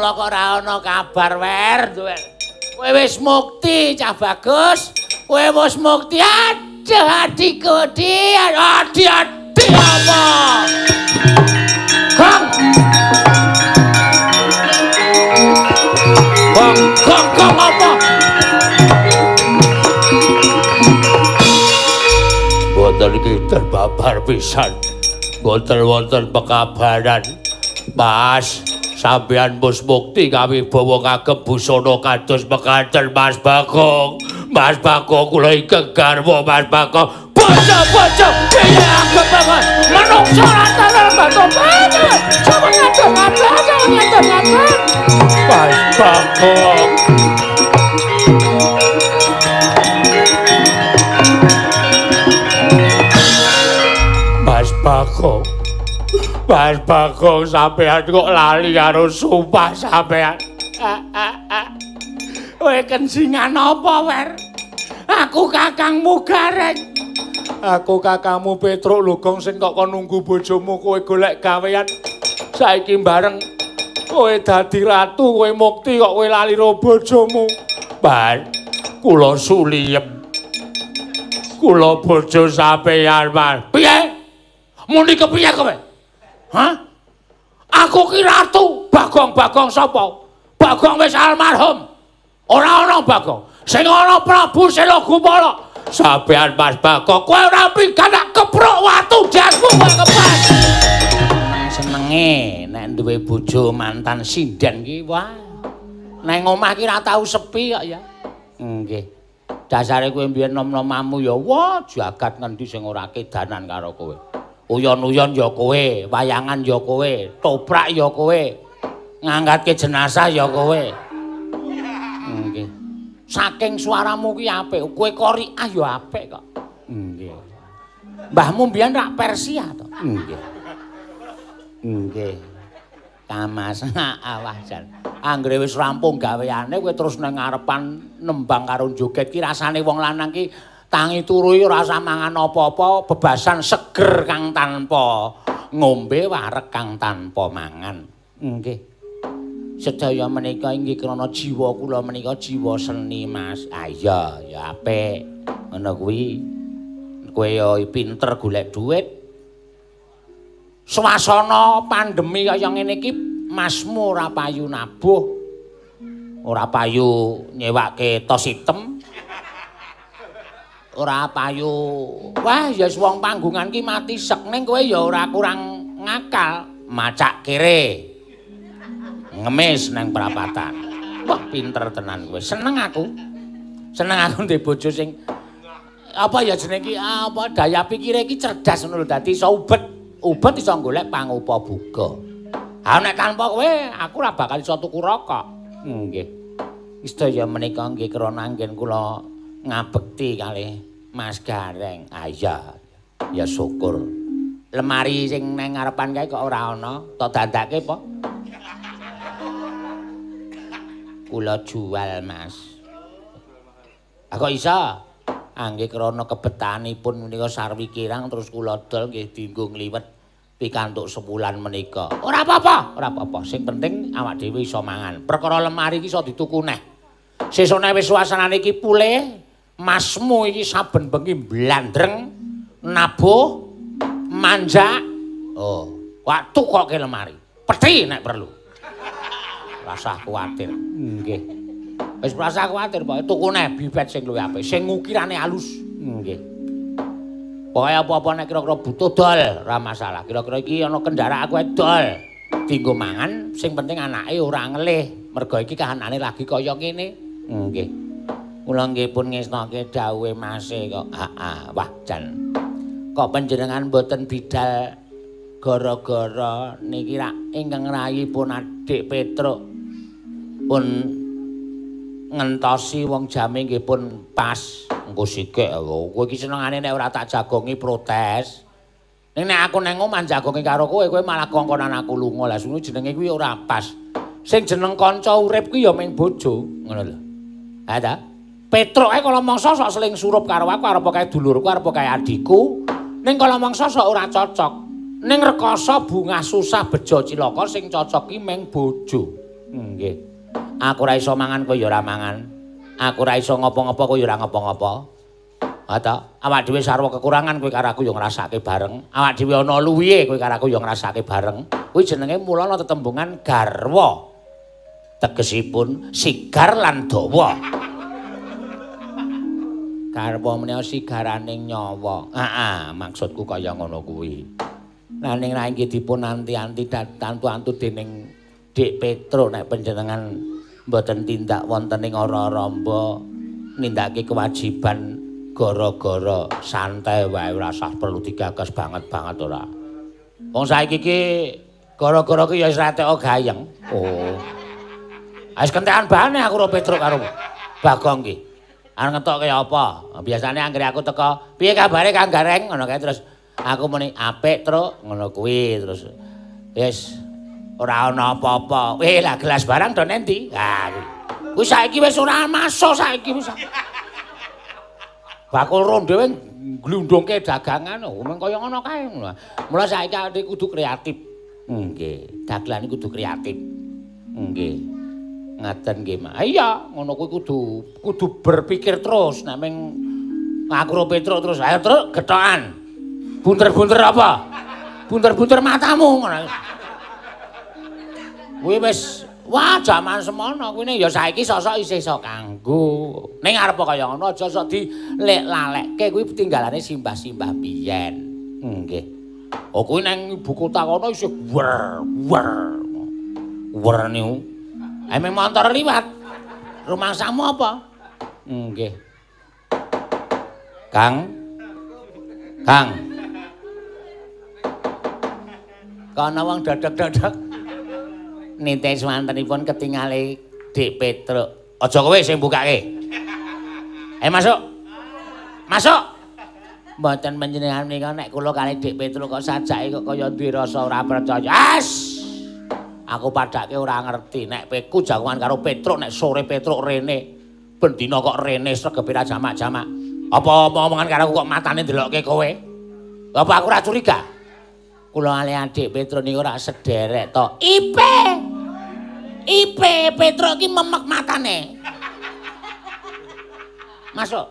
mula kok ora ana kabar wer. Kowe wis mukti cah bagus. Kowe wis mukti. Aduh adikku, adi adi apa? Gong. Gong gong gong apa? Boten iki terbabar pisan. Boten wonten pekabaran. Mas, sampeyan wis mukti kawibawa kagem busana kados mekaten Mas Bagong. Mas Bagong kula ingkang garwa Mas Bagong. Bojo-bojo piye agem banget. Manungsa rata batu-batu. Coba ngatur-ngatur, coba ngatur-ngatur. Mas Bagong. Mas Bagong. Mas Bagong sampean kok lali karo sumpah sampean. Kowe kensingan apa, Wer? Aku kakangmu Gareng. Aku kakangmu Petruk lho, Gong, sing kok kon nunggu bojomu kowe golek gawean. Saiki bareng kowe dadi ratu, kowe mukti kok kowe lali ro bojomu. Mas, kula suliyem. Kula bojo sampean, Mas. Piye? Muni kepiye kowe? Hah? Aku ki ratu. Bagong-bagong sapa? Bagong wis almarhum. Ora ana Bagong. Sing ana Prabu Sela Gupala. Sampean Mas Bagong, kowe ora pikan tak keprok watu jasmu kowe kepas. Senenge nek duwe bojo mantan sinden ki wah. Neng omah ki ora tau sepi kok ya. Nggih. Dasare kowe mbiyen nom-nomamu ya wah jagat ngendi sing ora kedanan karo kowe. Uyon-uyon ya kowe, wayangan ya kowe, toprak ya kowe, ngangkatke jenazah ya kowe. Nggih. Saking suaramu ki apik, kowe qoriah ya apik kok. Nggih. Mbahmu mbiyen rak Persia to? Nggih. Nggih. Kamas awah jan. Anggere wis rampung gaweane kowe terus nang ngarepan nembang karo joget ki rasane wong lanang ki tangi turu ora usah mangan apa-apa, bebasan seger kang tanpa ngombe, wareg kang tanpa mangan. Nggih. Sedaya menika inggih krana jiwa kula menika jiwa seni, Mas. Ah iya, ya apik. Ngono kuwi. Kowe ya pinter golek duit. Swasana pandemi kaya ngene iki masmu ora payu nabuh. Ora payu nyewake tos item. Ora payu. Wah, ya wong panggungan ki mati sek ning kowe ya ora kurang ngakal, macak kere. Ngemis nang perapatan. Wah, pinter tenan kowe. Seneng aku. Seneng aku ndek bojo sing apa ya jenenge iki apa daya pikire iki cerdas ngono lho, dadi iso ubet. Ubet iso golek pangupa buga. Ha nek tanpa kowe aku ora bakal iso tuku rokok. Nggih. Sedaya menika nggih krana anggen kula ngabekti kalih Mas Gareng. Ah iya, ya syukur. Lemari sing nang ngarepan kae kok ora ana, tok dandake apa? Kula jual, Mas. Ah kok iso? Angge krana kebetanipun menika sarwi kirang terus kula dol nggih dienggo ngliwet pikantuk sewulan menika. Ora apa-apa, ora apa-apa. Sing penting awak dhewe iso mangan. Perkara lemari iki iso dituku neh. Sesone wis suasanane iki pulih, masmu iki saben bengi blandreng, nabuh, manjak. Oh, wak tukoke lemari. Pethi nek perlu. Rasah kuwatir. Nggih. Wis rasah kuwatir pokoke tuku neh bibet sing luwih apik, sing ukirane alus. Nggih. Pokoke apa-apa nek kira-kira butuh dol, ora masalah. Kira-kira iki ana kendaraan aku dol. Dienggo mangan, sing penting anake ora ngelih. Mergo iki kahanane lagi kaya ngene. Nggih. Kula nggih pun ngesnoke dawuhe Mase kok. Heeh, wah jan. Kok panjenengan mboten bidal gara-gara niki rak ingkang rayipun Adik Petruk pun ngentosi wong jame nggih pun pas. Engko sikik kowe iki senengane nek ora tak jagongi protes. Ning nek aku nang omah jagongi karo kowe, kowe malah kongkonan aku lunga. Lah ngono jenenge kuwi ora pas. Sing jeneng kanca urip kuwi ya mung bojo, ngono lho. Ha ta? Petruk ae kala mangsa sok seling surup karo aku, arep kae dulurku, arep kae adikku. Ning kala mangsa sok ora cocok. Ning rekoso bungah susah bejo cilaka sing cocok ki mung bojo. Nggih. Aku ora iso mangan kowe ya ora mangan. Aku ora iso ngopo-ngopo kowe ya ora ngopo-ngopo. Ha ta, awak dhewe sarwa kekurangan kowe karo aku ya ngrasake bareng. Awak dhewe ana luwihe kowe karo aku ya ngrasake bareng. Kuwi jenenge mulana tetembungan garwa. Tegesipun sigar lan dawa. Garwa menika sigaraning nyawa. Heeh, maksudku kaya ngono kuwi. Lah ning ra inggih dipun anti-anti tantu-antu dening Dik Petruk nek panjenengan mboten tindak wonten ing ora-aramba nindakake kewajiban gara-gara santai wae ora usah perlu digagas banget-banget ora. Wong saiki iki gara-gara ki ya wis ra teko gayeng. Oh. Wis kentekan bahane aku karo Petruk karo Bagong ki. Arep ngetokke apa? Biasane anggere aku teko, piye kabare Kang Gareng ngono kae terus aku muni apik Truk ngono kuwi terus. Wis ora ana apa-apa. Weh lah gelas barang do nendi? Ha kuwi saiki wis ora masuk saiki wis. Bakul ronde wae glundungke dagangan mung kaya ngono kae. Mula saiki awake kudu kreatif. Nggih, dagelan kudu kreatif. Nggih. Ngaten nggih, Mak. Iya, ngono kuwi kudu berpikir terus nek ming aku ro Petruk terus ayo Truk gethokan. Bunter-bunter apa? Bunter-bunter matamu ngono. Kuwi wis wah jaman semono kuwi ya saiki sosok isih iso kanggo. Ning arep kaya ngono aja sok dilek-lalekke kuwi tinggalane simbah-simbah biyen. Nggih. Oh kuwi nang ibu kota kono isih wer wer. Wer niku. Emang motor liwat. Rumangsamu apa? Nggih. Kang. Kang. Kono wong dodok-dodok. Nite swantenipun ketingale Dik Petruk. Aja kowe sing bukake. Ayo masuk. Masuk. Mboten panjenengan menika nek kula kalih Dik Petruk kok sajake kok kaya duwe rasa ora percaya. As. Aku padake ora ngerti nek peku jagongan karo Petruk nek sore Petruk rene. Bendina kok rene sregepe ra jamak-jamak. Apa omongan karo aku kok matane ndelokke kowe? Apa aku ora curiga? Kula kalih Adik Petruk niku ora sederek to. Ipe. Ipe Petruk iki memek matane. Masuk.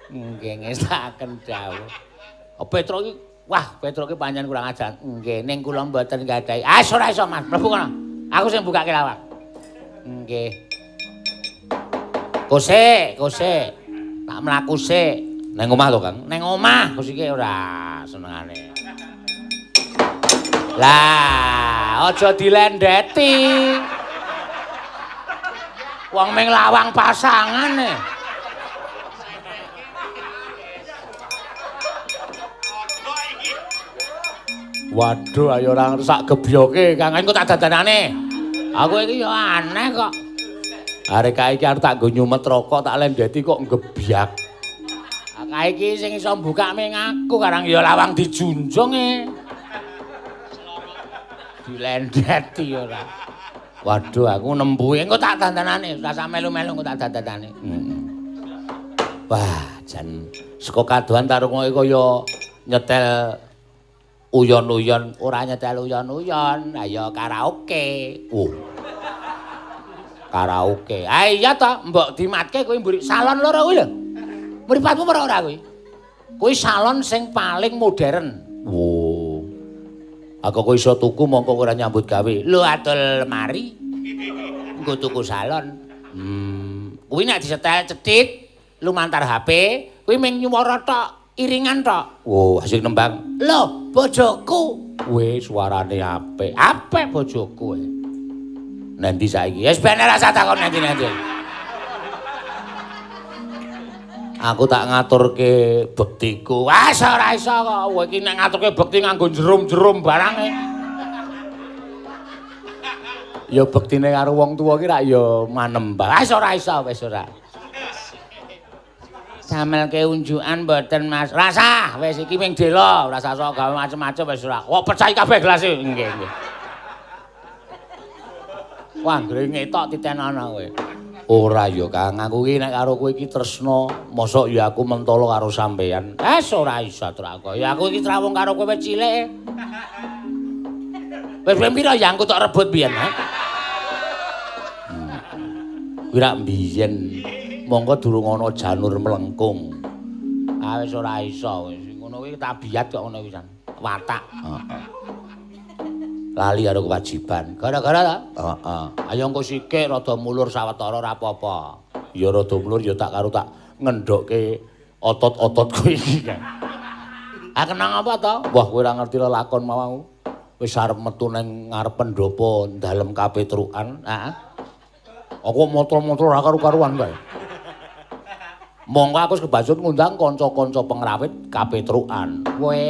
Nggih ngestakaken dawuh. Petruk iki wah, Petruk iki pancen kurang ajar. Nggih, ning kula mboten gadahi. Ah, ora iso Mas, mlebu kono. Aku sing bukake lawang. Nggih. Kosek, kosek. Tak mlaku sik. Neng omah to, Kang? Neng omah kosike ora senengane. Lah, aja dilendeti. Wong ming lawang pasangane. Waduh, ayo ora sak gebyoke, Kang. Engko tak dandanane. Aku iki ya aneh kok. Arek kae iki arep tak nggo nyumet rokok, tak lendeti kok ngebyak. Kae iki sing iso mbukak ming aku, karang ya lawang dijunjung e. Dilendeti ora. Waduh, aku nembuhi. Engko tak dandanane, ora usah melu-melu engko tak dandanane. Wah, jan saka kadohan tarunga kaya nyetel uyon-uyon, ora nyetel uyon-uyon, ayo karaoke. Oh. Karaoke. Ah iya to, mbok dimatke kuwi mburi salon loro kuwi lho. Mripatmu ora ora kuwi? Kuwi salon sing paling modern. Oh. Aku kok iso tuku mongko ora nyambut gawe. Lho adol lemari. Nggo tuku salon. Kuwi nek disetel cethit lumantar HP, kuwi mung nyuwara tok, iringan tok. Oh, asik nembang. Lho, bojoku. Weh, suarane apik. Apik bojoku. Nanti saiki. Wis ben ora usah takon nanti-nanti. Aku tak ngaturke bektiku. Wah, ora iso kok. Kowe iki nek ngaturke bekti nganggo jerum-jerum barange. Ya bektine karo wong tuwa ki rak ya manembah. Wis ora iso, wis ora. Samelke unjukan mboten Mas. Rasah, wis iki ming dela, ora usah sok gawe macem-macem wis ora. Kok pecahi kabeh gelase. Nggih, nggih. Wah, anggere ngetok titenono kowe. Ora ya Kang, aku iki nek karo kowe iki tresna, mosok ya aku mentolo karo sampeyan. Wis ora iso trako. Ya aku iki trawung karo kowe wis cilik. Wis ping pira ya aku tok rebut biyen, ha? Kuwi rak mbiyen. Monggo durung ana janur mlengkung. Ah wis ora iso wis ngono kuwi tabiat kok ngono pisan. Watak. Heeh. Lali karo kewajiban. Gara-gara ta? Heeh. Ayo engko sikik rada mulur sawetara ora apa-apa. Ya rada mulur ya tak karo tak ngendokke otot-ototku iki. Ah kena ngapa to? Wah kowe ora ngerti lelakon mau. Wis arep metu ning ngarep pendopo dalem kapetrukan. Heeh. Aku motro-motro ora karu-karuan kae. Monggo aku kebacut ngundang kanca-kanca pengrawit kapetrukan. Kowe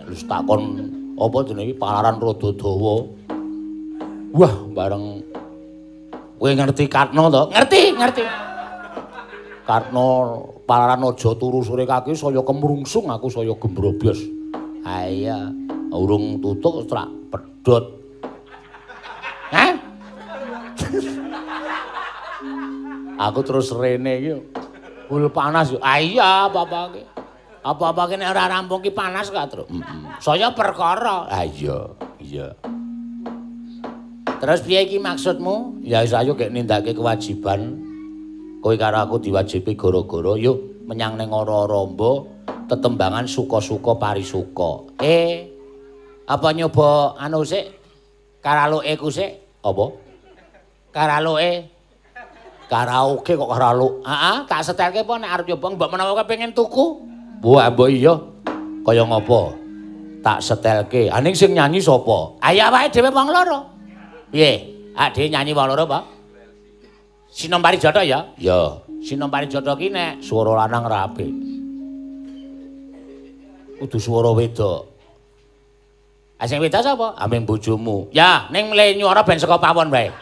wis takon apa jenenge iki palaran rada dawa. Wah, bareng kowe ngerti Kartno to? Ngerti, ngerti. Kartno palaran aja turu sore kaki saya kemrungsung aku saya gembrobyos. Ha iya, urung tutuk trak pedhot. Hah? Aku terus rene iki. Bul panas yo. Ah iya, apa-apa iki. Apa-apa ki nek ora rampung ki panas kok, Truk. Heeh. Saya perkara. Ah iya, iya. Terus piye iki maksudmu? Ya wis ayo gek nindakake kewajiban. Kowe karo aku diwajibi gara-gara yuk menyang ning Ora-Ramba tetembangan suka-suka parisuka. Apa nyoba anu sik? Karaoke ku sik? Apa? Karaoke. Karaoke kok karaoke. Heeh, tak setelke apa nek arep nyoba mbok menawa kowe pengen tuku. Wah, mbok iya. Kaya ngopo? Tak setelke. Ah ning sing nyanyi sapa? Ayo awake dhewe wong loro. Piye? Awake dhewe nyanyi wong loro apa? Sinom Parijata ya? Ya. Sinom Parijata ki nek swara lanang ra apik. Kudu swara wedok. Ah sing wedok sapa? Aming bojomu. Ya, ning mle nyuara ben saka pawon wae.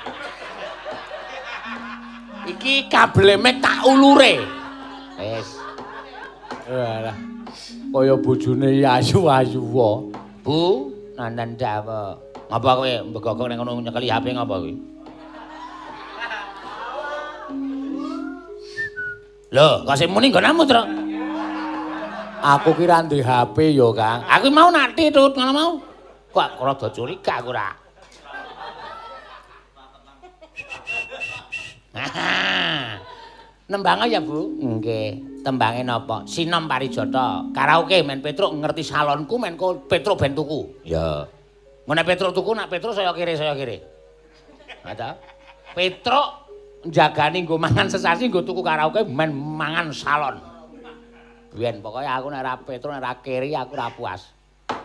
Iki kabele mek tak ulure. Wis. Walah. Kaya bojone ayu-ayu wae. Bu, nandan dawuh. Ngapa kowe mbegogok ning ngono nyekeli HP ngapa kowe? Lho, kok sing muni nggonamu, Truk? Aku ki ra ndek HP ya, Kang. Aku mau nak titut ngono mau. Kok rada curiga aku ra. Nembang ya, Bu? Nggih. Tembange napa? Sinom Parijata. Karaoke men Petruk ngerti salonku men kok Petruk ben tuku. Ya. Ngono Petruk tuku nak Petruk saya kere saya kere. Ha ta? Petruk njagani nggo mangan sesasi nggo tuku karaoke men mangan salon. Biyen pokoke aku nek ora Petruk nek ora keri aku ora puas.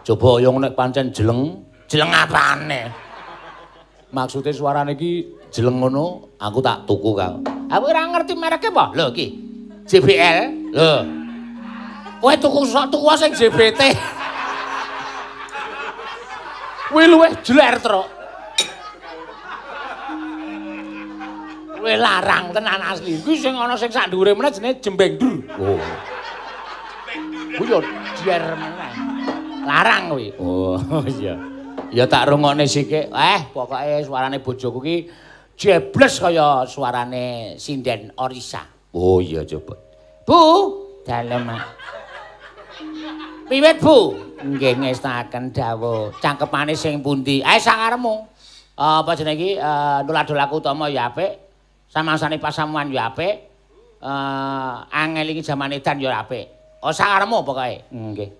Coba yo nek pancen jeleng, jeleng apane? Maksude suarane iki jeleng ngono, aku tak tuku, Kang. Aku ora ngerti mereke apa? Lho iki. JBL. Lho. Kowe tuku sok tuku sing JBT. Kuwi luwih jeler, Truk. Luwih larang tenan asli. Kuwi sing ana sing sak dhuwure meneh jenenge jembeng dur. Oh. Kuwi yo jer meneh. Larang kuwi. Oh, iya. Ya tak rungokne sithik. Pokoke suarane bojoku ki jebles kaya suarane sinden Orisa. Oh iya coba. Bu, dalem. Piwit, Bu? Nggih ngestaken dawuh. Cangkepane sing pundi? Ae sakaremu. Apa jenenge iki? Nuladolaku utama ya apik. Samangsane pasamuan ya apik. Angel iki jaman edan ya apik. Oh sakaremu pokoke. Nggih.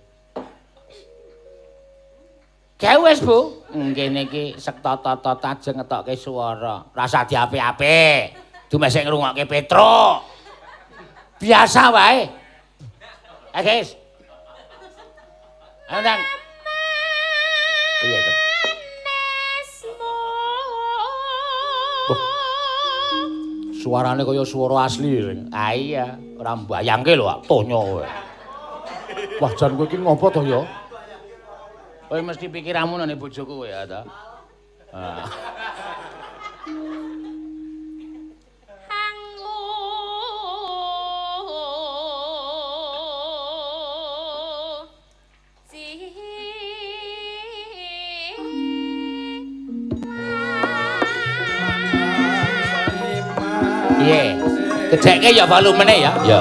Gawe wis, Bu. Nggih niki sektata-tata ajeng ngetokke swara. Rasa diapik-apik. Dumesek ngrungokke Petruk. Biasa wae. Guys. Ayo ndang. Piye to? Suarane kaya swara asli sing. Ah iya, ora mbayangke lho tonyo kowe. Wah, jan kowe iki ngopo to ya? Kowe mesti pikiranmu nang bojoku kowe ya ta. Ah. Piye? Gedhekke ya volumene ya. Ya.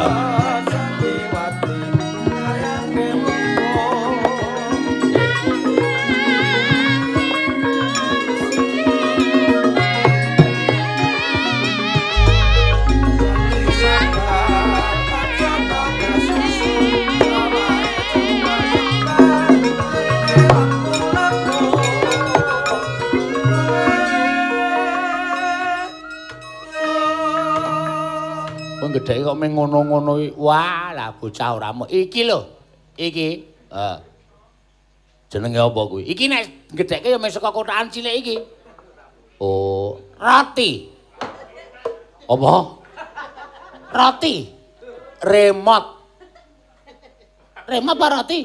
gedheke kok mung ngono-ngono iki. Wah, lah bocah ora mo. Iki lho. Iki. Heeh. Jenenge apa kuwi? Iki nek gedheke ya mung saka kotakan cilik iki. Oh, roti. Apa? Roti. Remote. Remote apa roti?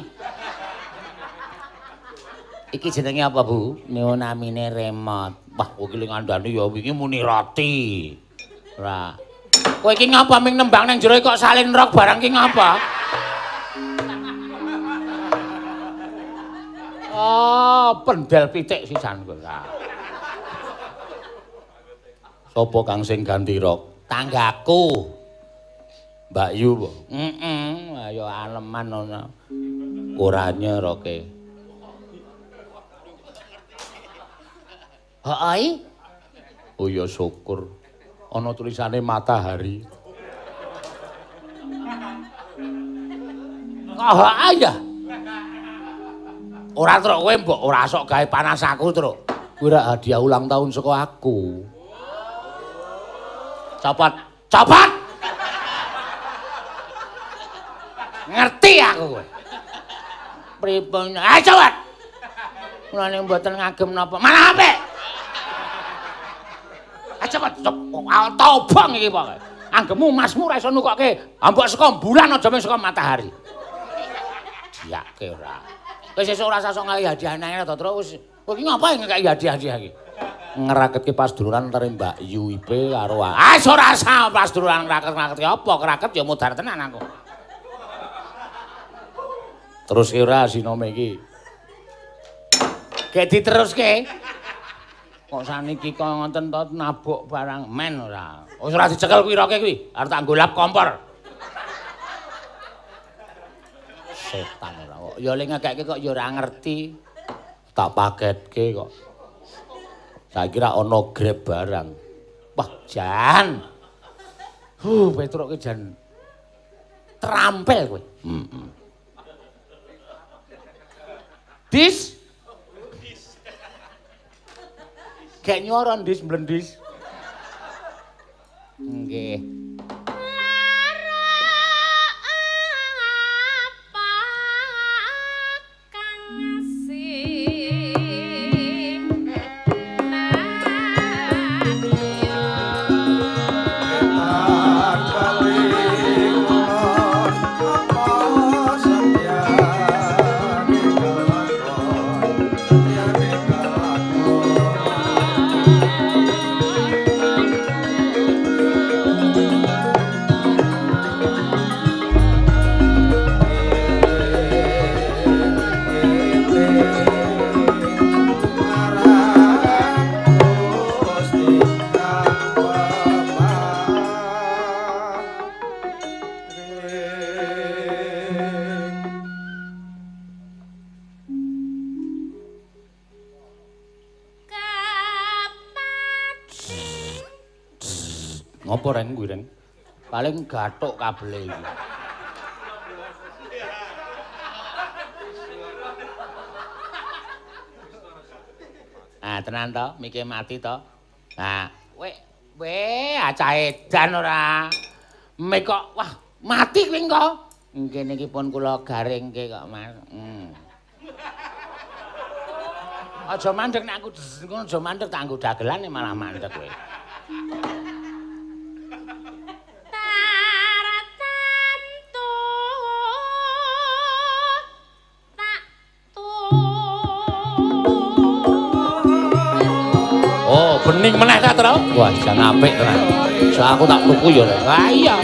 Iki jenenge apa, Bu? Niku namine remote. Wah, kowe iki ngandani ya wingi muni roti. Ora. Kowe iki ngapa ming nembang nang jero kok salin rok barang ki ngapa? Oh, pendel pitik sisan kowe. Sopo kang sing ganti rok? Tanggaku. Mbak Yu po? Heeh, ayo aleman ana. Oranye roke. Heeh. Oh ya syukur. Ana tulisane matahari. Kok heeh ya? Ora truk kowe mbok ora sok gawe panas aku truk. Kuwi rak hadiah ulang tahun saka aku. Copot. Copot. Ngerti aku kowe. Pripun? Ayo copot. Mulane mboten ngagem napa. Malah apik. Ayo copot, copot. Tobong iki pokoke. Anggemu masmu ora iso nukokke. Ambok saka bulan aja mung saka matahari. Diake ora. Wis sesuk ora sasok ngai hadiah nang to terus. Kowe iki ngapa ngekeki hadiah-hadiah iki? Ngraketke pasduluran antare Mbak Yu Ipe karo ah ora usah pasduluran ngraket-ngraketke apa? Kraket ya mudhar tenan aku. Terus ora sinome iki. Gek diteruske. Kok saniki kok ngoten to nabuk barang men ora. Wis ora dicekel kuwi roke kuwi, arep tak nggo lap kompor. Setan ora kok. Ya le ngekekke kok ya ora ngerti. Tak paketke kok. Saiki ra ana Grab barang. Wah, jan. Petruk ki jan terampil kowe. Heeh. Dis. Gek nyuara ndis mlendis. Nggih. Ngopo reng kuwi reng? Paling gathuk kabele iki. Ah tenan to, mike mati to. Nah, we we acah edan ora. Mik kok wah mati kuwi engko. Nggih niki pun kula garingke kok Mas. Aja mandek nek aku ngono aja mandek tak nggo dagelan malah mandek kowe. Oh, bening meneh ta, Tru? Wah, jan apik tenan. So aku tak tuku ya. Wah, iya.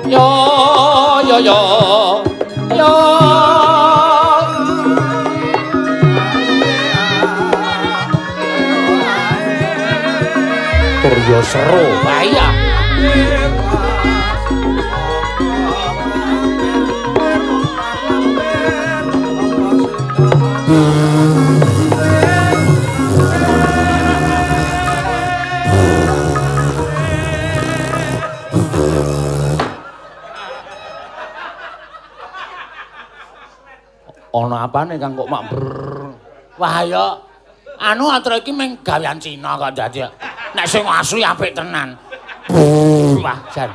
Yo yo yo. Yo. Tur yo seru. Wah, iya. Ana apane Kang kok mak brrr. Wah ya anu atra iki mung gawean Cina kok dadi. Nek sing asli apik tenan. Wah, jan.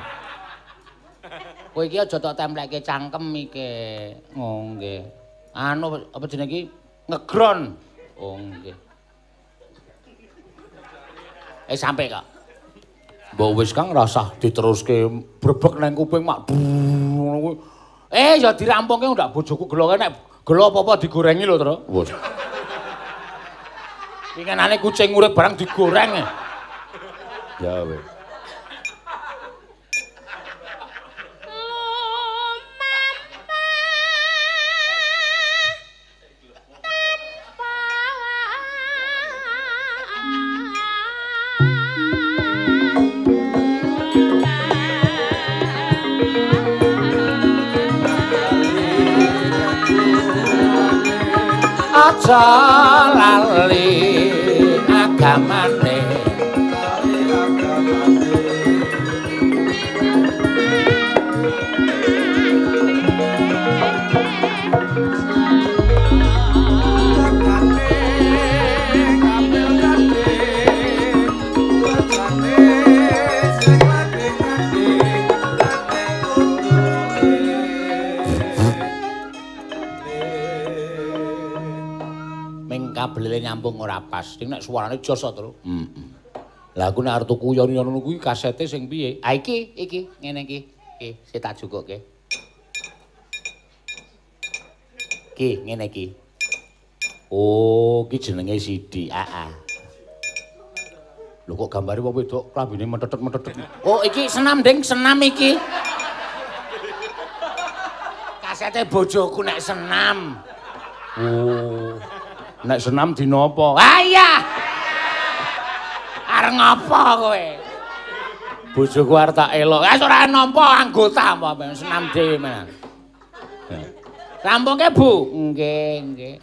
Kowe iki aja tok templekke cangkem iki. Oh, nggih. Anu apa jenenge iki? Ngegron. Oh, nggih. Sampe kok. Mbok wis Kang rasah diteruske brebek nang kuping mak ngono kuwi. Ya dirampungke ndak bojoku gelo kae nek gelo apa-apa digorengi lho, Tru. Wes. Pinginane kucing urip barang digoreng. Ya wis. Aja lali agamane, kabele nyambung ora pas. Ning nek suarane jos to, Tru. Heeh. Lah aku nek arep tuku yon-yon ngono kuwi kasete sing piye? Ah iki, iki ngene iki. Iki sik tak jukuke. Iki ngene iki. Oh, iki jenenge CD. Heeh. Lho kok gambare wong wedok klambine metetet-metetet. Oh, iki senam, Ding, senam iki. Kasete bojoku nek senam. Oh. Nek senam dina apa? Ah iya. Arep ngopo kowe? Bojoku arep tak elok. Ah ora nampa anggota apa senam dhewe menang. Rampungke, Bu. Nggih, nggih.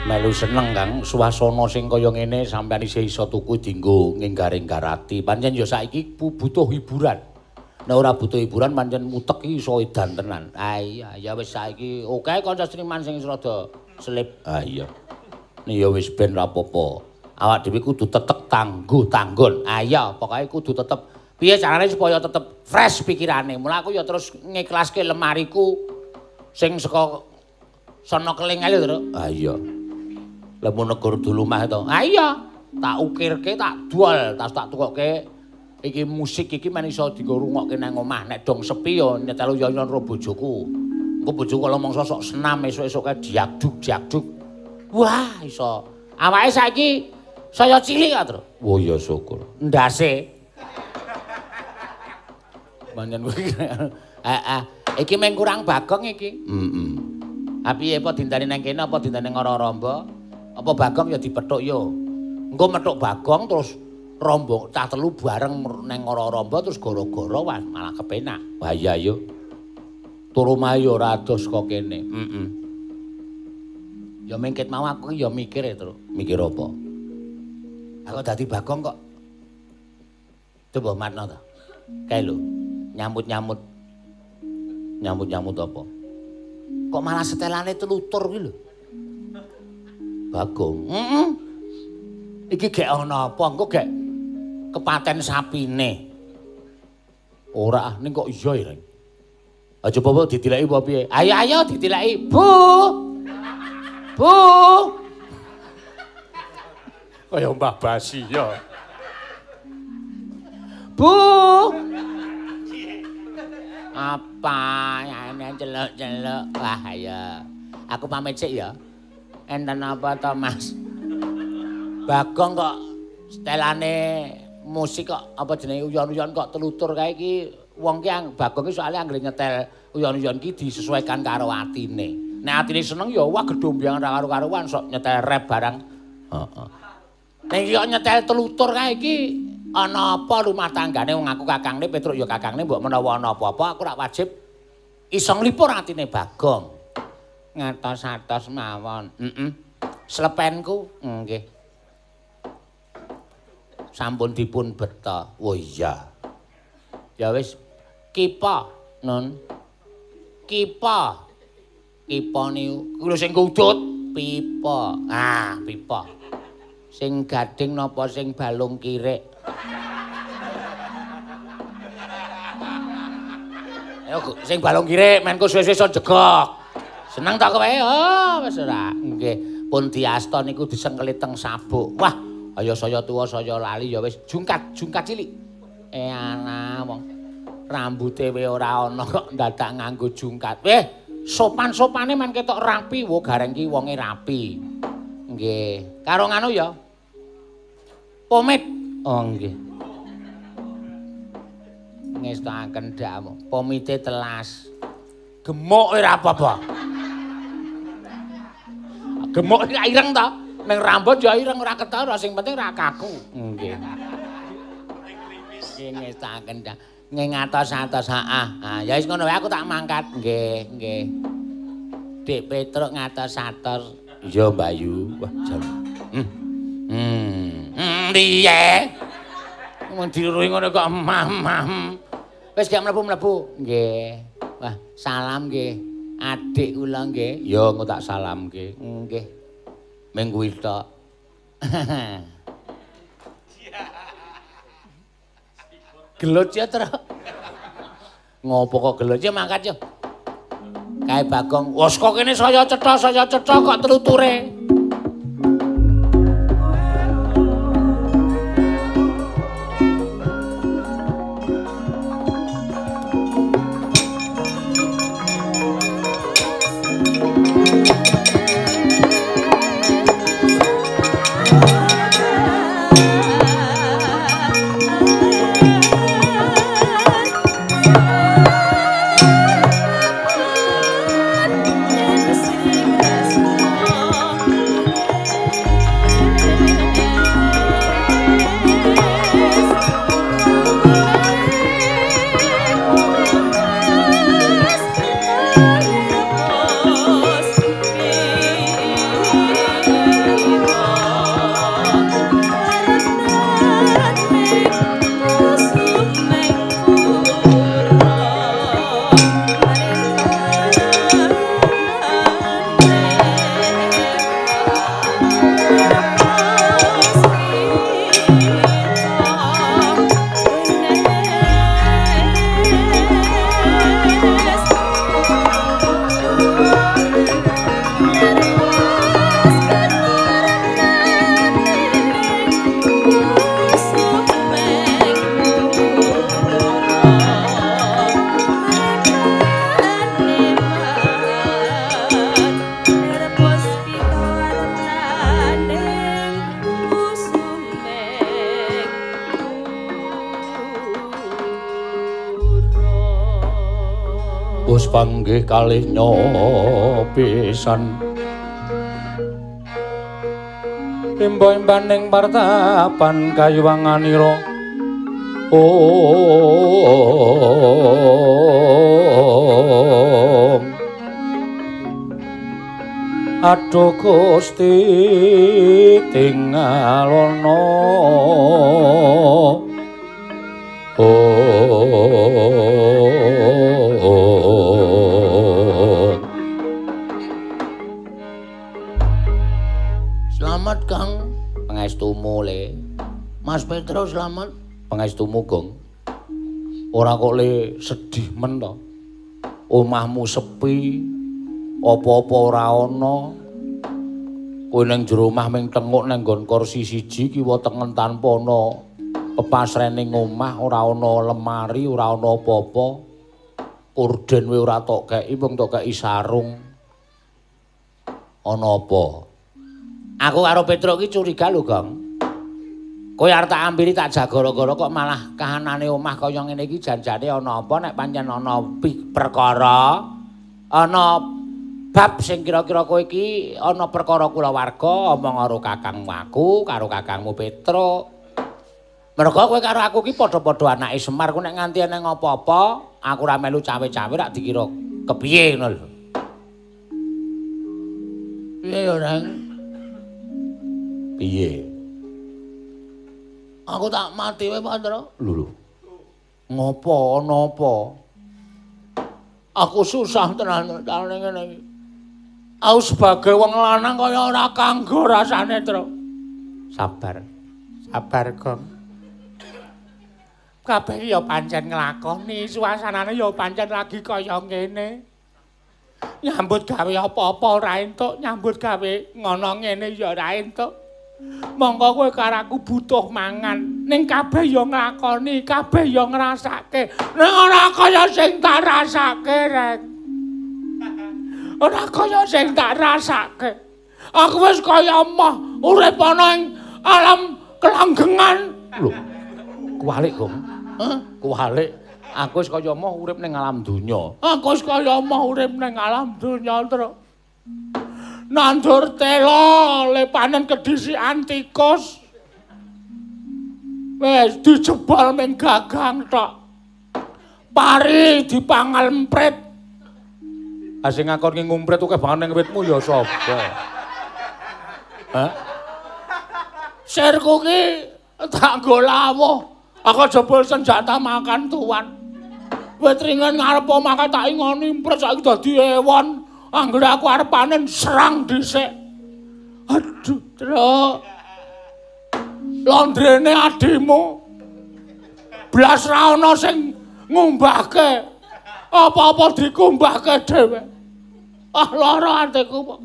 Melu seneng Kang, suasana sing kaya ngene sampeyan isih iso tuku dienggo ngenggar-enggarati. Pancen ya saiki butuh hiburan. Nek ora butuh hiburan pancen utek iki iso edan tenan. Ah iya, ya wis saiki oke kanca seniman sing rada selip. Ah iya. Nih ya wis ben ra apa-apa. Awak dhewe kudu tetep tangguh tanggon. Ah iya, pokoke kudu tetep piye carane supaya tetep fresh pikirane. Mula aku ya terus ngiklaske lemariku sing saka sono keling ae lho, Tru. Ah iya. Lemu negur dulu mah to. Ah iya, tak ukirke, tak dual, tas tak tukokke iki musik iki men iso dienggo rungokke nang omah. Nek dong sepi ya nyetel yo-yon ro bojoku. Engko bojoku kalau mongso sok senam esuk-esuk kae diagduk-diagduk. Wah, iso. Awake saiki saya cilik kok, Tru. Oh iya syukur. Ndase. Pancen kuwi. Heeh. Iki mung kurang Bagong iki. Heeh. Ha piye apa dinteni nang kene apa dinteni Ngoro-Rombo? Apa Bagong ya dipethuk yo. Engko methuk Bagong terus rombong cah telu bareng nang Ngoro-Rombo terus gara-gara wah malah kepenak. Wah iya yo. Turu mahe yo ora adoh saka kene. Heeh. Ya mengket mau aku ya mikir ya, Tru. Mikir apa? Aku dadi Bagong kok. Coba matno to. Kae lho, nyambut-nyambut. Nyambut-nyambut apa? Kok malah setelane telutur kuwi lho. Bagong. Heeh. Iki gek ana apa? Engko gek kepaten sapine. Ora, ning kok iya ya, Reng. Aja apa ditileki apa piye? Ayo ayo ditileki. Bu. Bu. Kaya Mbah Basi ya. Bu. Apa yang celuk-celuk? Wah ya. Aku pamit sik ya. Enten apa to, Mas? Bagong kok setelane musik kok apa jenenge uyon-uyon kok telutur kae iki wong ki Bagong ki soalé anggere nyetel uyon-uyon ki disesuaikan karo atine. Nek atine seneng ya wah gedombyang ra karo-karuan sok nyetel rap barang. Heeh. Ning iki kok nyetel telutur kae iki ana apa rumah tanggane wong aku kakangne Petruk ya kakangne mbok menawa ana apa-apa aku rak wajib iso nglipur atine Bagong. Ngatos-atos mawon. Heeh. Slepenku nggih. Sampun dipun beta. Oh iya. Ya wis kipa nun. Kipa. Kipa niku lho sing kudut pipa. Ah, pipa. Sing gading napa sing balung kirik? Ayo sing balung kirik menku suwe-suwe iso jegok. Seneng ta kowe? Oh, wis ora. Nggih, pun diasta niku disengkelit teng sabuk. Wah, ayo saya tuwa saya lali ya wis jungkat, jungkat cilik. Eh ana wong rambute we ora ana kok dadak nganggo jungkat. Weh, sopan-sopane men ketok rapi. Wo gareng ki wonge rapi. Nggih. Karo nganu ya. Pomit. Oh nggih. Ngestokaken dakmu. Pomite telas. Gemuk ora apa-apa. Gemuk ora ireng ta? Ning rambut ya ireng ora ketara, sing penting ora kaku. Nggih. Nggih ngestokaken dak. Nggih ngatos-atos heeh. Ha ya wis ngono wae aku tak mangkat. Nggih, nggih. Dik Petruk ngatos-atos. Iya Mbak Yu. Wah jan. Piye? Mun diruhi ngono kok emah-emah. Wis gak mlebu-mlebu. Nggih. Wah, salam nggih. Adik kula nggih. Ya engko tak salamke. Nggih. Ming kuwi tok. Gelut ya, Truk. Ngopo kok gelut ya mangkat yo. Kae Bagong, wes kok kene saya cetha kok teluture. Panggih kalih nyopisan imba-imbaning partapan kayuwanganira. Om Aduh Gusti tingalono. Selamat Kang. Pangestumu le. Mas Petro selamat. Pangestumu Gong. Ora kok le sedih men to. Omahmu sepi, apa-apa ora ana. Kowe ning jero omah ming tenguk nang nggon kursi siji kiwa tengen tanpa ana pepasrening omah, ora ana lemari, ora ana apa-apa. Korden we ora tok kei, wong tok kei sarung. Ana apa? Aku karo Petruk iki curiga lho, Gong. Kowe arep tak ampiri tak jagara-gara kok malah kahanane omah kaya ngene iki janjane ana apa nek pancen ana perkara, ana Bab sing kira-kira kowe iki ana perkara kulawarga omong karo kakangmu aku, karo kakangmu Petruk. Mergo kowe karo aku iki padha-padha anake Semar, ku nek nganti eneng apa-apa, aku ora melu cawe-cawe rak dikira kepiye ngono lho. Piye ya, Reng? Piye? Aku tak mati wae, Pak Ndra. Lho lho. Ngopo ana apa? Aku susah tenan tane ngene iki. Aku sebagai wong lanang kaya ora kanggo rasane, Tru. Sabar. Sabar, Gong. Kabeh ya pancen nglakoni, suasanane ya pancen lagi kaya ngene. Nyambut gawe apa-apa ora entuk, nyambut gawe ngono ngene ya ora entuk. Monggo kowe karo aku butuh mangan, ning kabeh ya nglakoni, kabeh ya ngrasake. Ning ora kaya sing tak rasake, Rek. Ora kaya sing tak rasake. Aku wis kaya emoh urip ana ing alam kelanggengan. Lho. Kuwalik, Gong. Hah? Kuwalik. Aku wis kaya emoh urip ning alam donya. Aku wis kaya emoh urip ning alam donya, Truk. Nandur tela le panen kedhisikan tikus. Wis dijebol ming gagang tok. Pari dipangal emprit. Ah sing ngakon ngumprit akeh banget ning witmu ya sapa? Hah? Sirku ki tak nggo lawuh. Aku jebol senjata makan tuan. Wit ringen ngarep omah tak ingoni emprit saiki dadi ewon. Anggere aku arep panen serang dhisik. Aduh, Truk. Londrene adimu. Blas ra ana sing ngumbahke. Apa-apa dikumbahke dhewe. Ah lara atiku.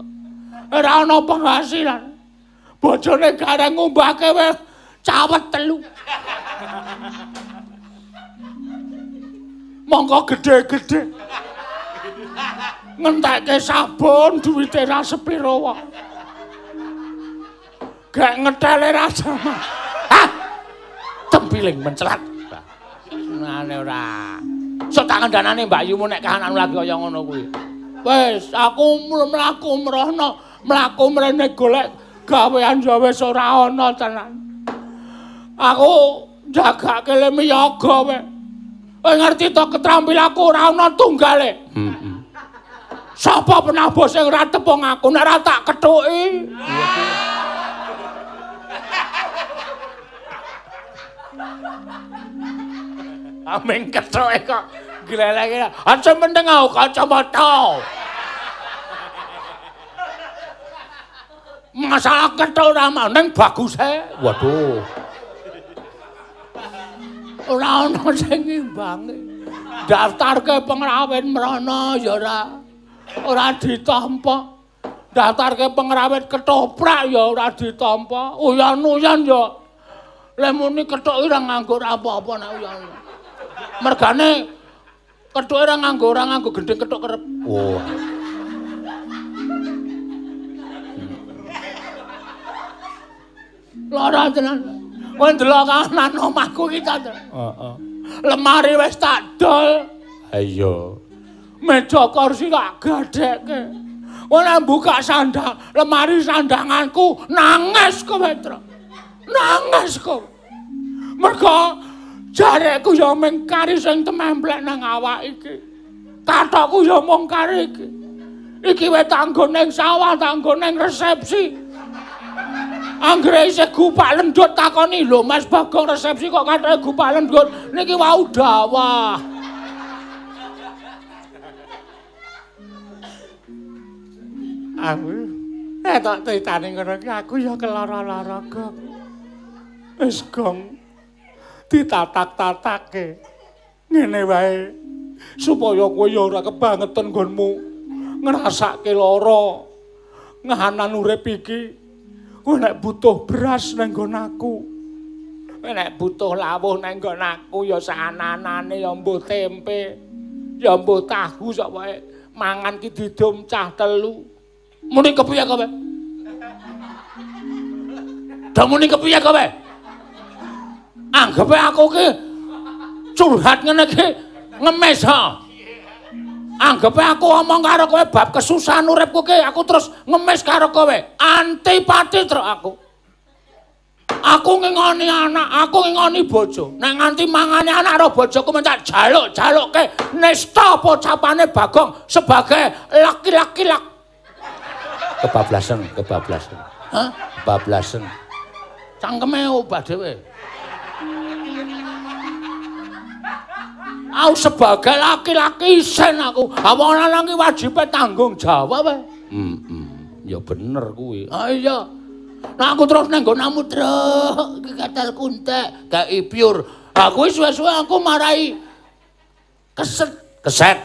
Ora ana penghasilan. Bojone gareng ngumbahke wis cawet telu. Monggo gedhe-gedhe. Ngentekke sabun duwite ra sepiro wae. Gek ngethele ra sama. Hah. Tempiling mencelat. Ngene ora. Sok tak kandhanane Mbak Yumu nek kahanan lagi kaya ngono kuwi. Wis, aku mlaku mrono, mlaku mrene golek gawean ya wis ora ana tenan. Aku jagake le miyaga wae. Kowe ngerti to ketrampilanku ora ana tunggale. Heeh. Sapa penabuh sing ora tepung aku nek ora tak kethuki. Ameng kethuke kok gleleke. Aja meneng aku kacamata. Masalah kethuk ora mau ning baguse. Waduh. Ora ana sing ngimbangi. Daftarke pengrawit mrono ya ora. Ora ditampa. Daftarke pengrawit ketoprak ya ora ditampa. Uyan-uyan ya. Le muni kethuke ora nganggo apa-apa nek uyan. Mergane kethuke ora nganggo gendhing kethuk kerep. Oh. Lara tenan. Kowe ndelok kahanan omahku iki ta. Heeh. Lemari wis tak dol. Ha iya. Meja kursi tak gadhekke. Kowe nek buka sandang, lemari sandanganku nangis kowe, Truk. Nangis kowe. Mergo jarekku ya mung kari sing tememplek nang awak iki. Kathokku ya mung kari iki. Iki wae tak nggo ning sawah, tak nggo ning resepsi. Anggere isih gupak lendut takoni, "Lho Mas Bagong resepsi kok kathoke gupak lendut?" Niki wau dawah. Aku tak critane ngono iki aku ya kelara-lara, Gong. Wis, Gong. Ditatak-tatake. Ngene wae supaya kowe ya ora kebangetan nggonmu ngrasake lara ngahanan urip iki. Kowe nek butuh beras nang nggon aku. Kowe nek butuh lawuh nang nggon aku ya saanane ya mbuh tempe, ya mbuh tahu sak wae. Mangan ki didum cah telu. Muni kepiye kowe? Do muni kepiye kowe? Anggepe aku ki curhat ngene iki ngemis ha. Anggepe aku omong karo kowe bab kesusahan uripku ki, aku terus ngemis karo kowe. Antipati truk aku. Aku ngingoni anak, aku ngingoni bojo. Nek nganti mangane anak karo bojoku men tak jaluk-jalukke nista pocapane Bagong sebagai laki-laki lak. Kebablasan, kebablasan. Hah? Kebablasan. Cangkeme obah dhewe. Aku sebagai laki-laki isen aku. Wong lanang iki wajibe tanggung jawab. Heeh. Ya bener kuwi. Ah iya. Nah aku terus nang nggonamu truk iki katal kuntek, gak pure. Aku suwe-suwe aku marai keset, keset.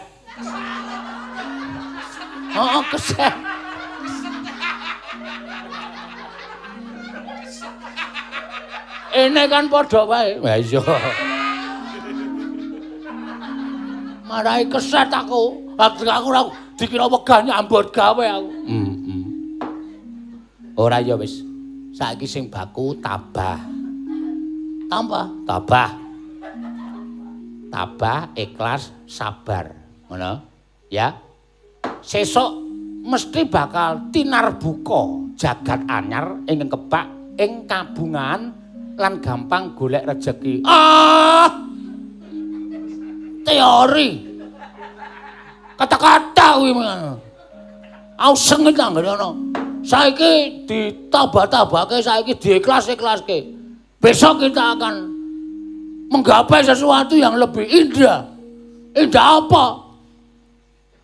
Oh, keset. Ini kan padha wae. Lah iya. Marai keset aku. Aku ora dikira wegah nyambut gawe aku. Heeh. Ora ya wis. Saiki sing baku tabah. Tambah, tabah. Tabah, ikhlas, sabar. Ngono? Ya. Sesuk mesti bakal tinarbuka jagat anyar ingkang kebak ing kabungan lan gampang golek rejeki. Ah! Teori. Kata-kata kuwi ngono. Aku sengit anggere ana. Saiki ditambah-tambahke, saiki diikhlas-ikhlaske. Besok kita akan menggapai sesuatu yang lebih indah. Indah apa?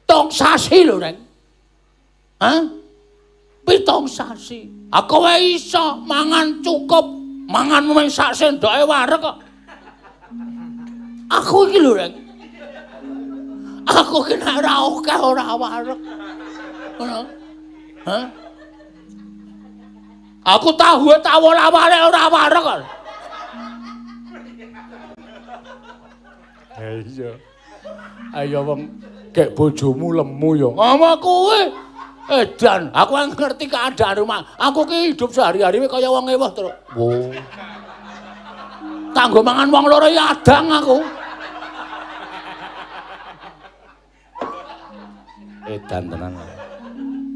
Tong sasi lho, Reng. Hah? 7 sasi. Aku wae iso mangan cukup, mangan mung sak sendoke wareg kok. Aku iki lho, Reng. Aku ki nek ora akeh ora wareg. Ngono. Hah? Aku tahu tawol-awale ora wareg kok. Iya. Ayo wong gek bojomu lemu ya. Ngomong kowe. Edan, aku ngerti keadaan rumah. Aku ki hidup sehari-hari kaya wong ewah terus. Wo. Kanggo mangan wong loro ya adang aku. Edan tenan.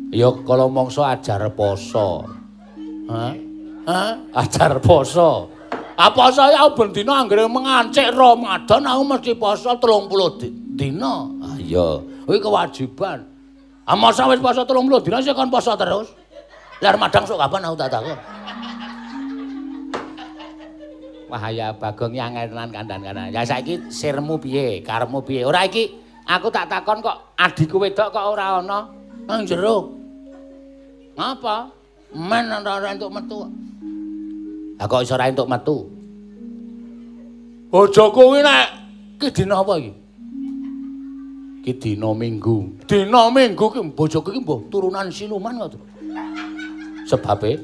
Ya kala mangsa ajar poso. Hah? Hah? Ajar poso. Ah poso ya ben dina anggere mengancik Ramadan aku mesti poso 30 dina. Ah iya, kuwi kewajiban. Ah masa wis poso 30 dina sik kon poso terus. Lah madang sok kapan aku tak takon. Wah ya Bagong yang tenan kandhan-kandhan. Ya saiki sirmu piye, karepmu piye? Ora iki aku tak takon kok adikku wedok kok ora ana nang jero. Ngapa? Men ora entuk metu. Lah kok iso ora entuk metu? Bojoku kuwi nek ki dina apa iki? Ki dina Minggu. Dina Minggu ki bojoku ki mbuh turunan siluman kok. Sebabe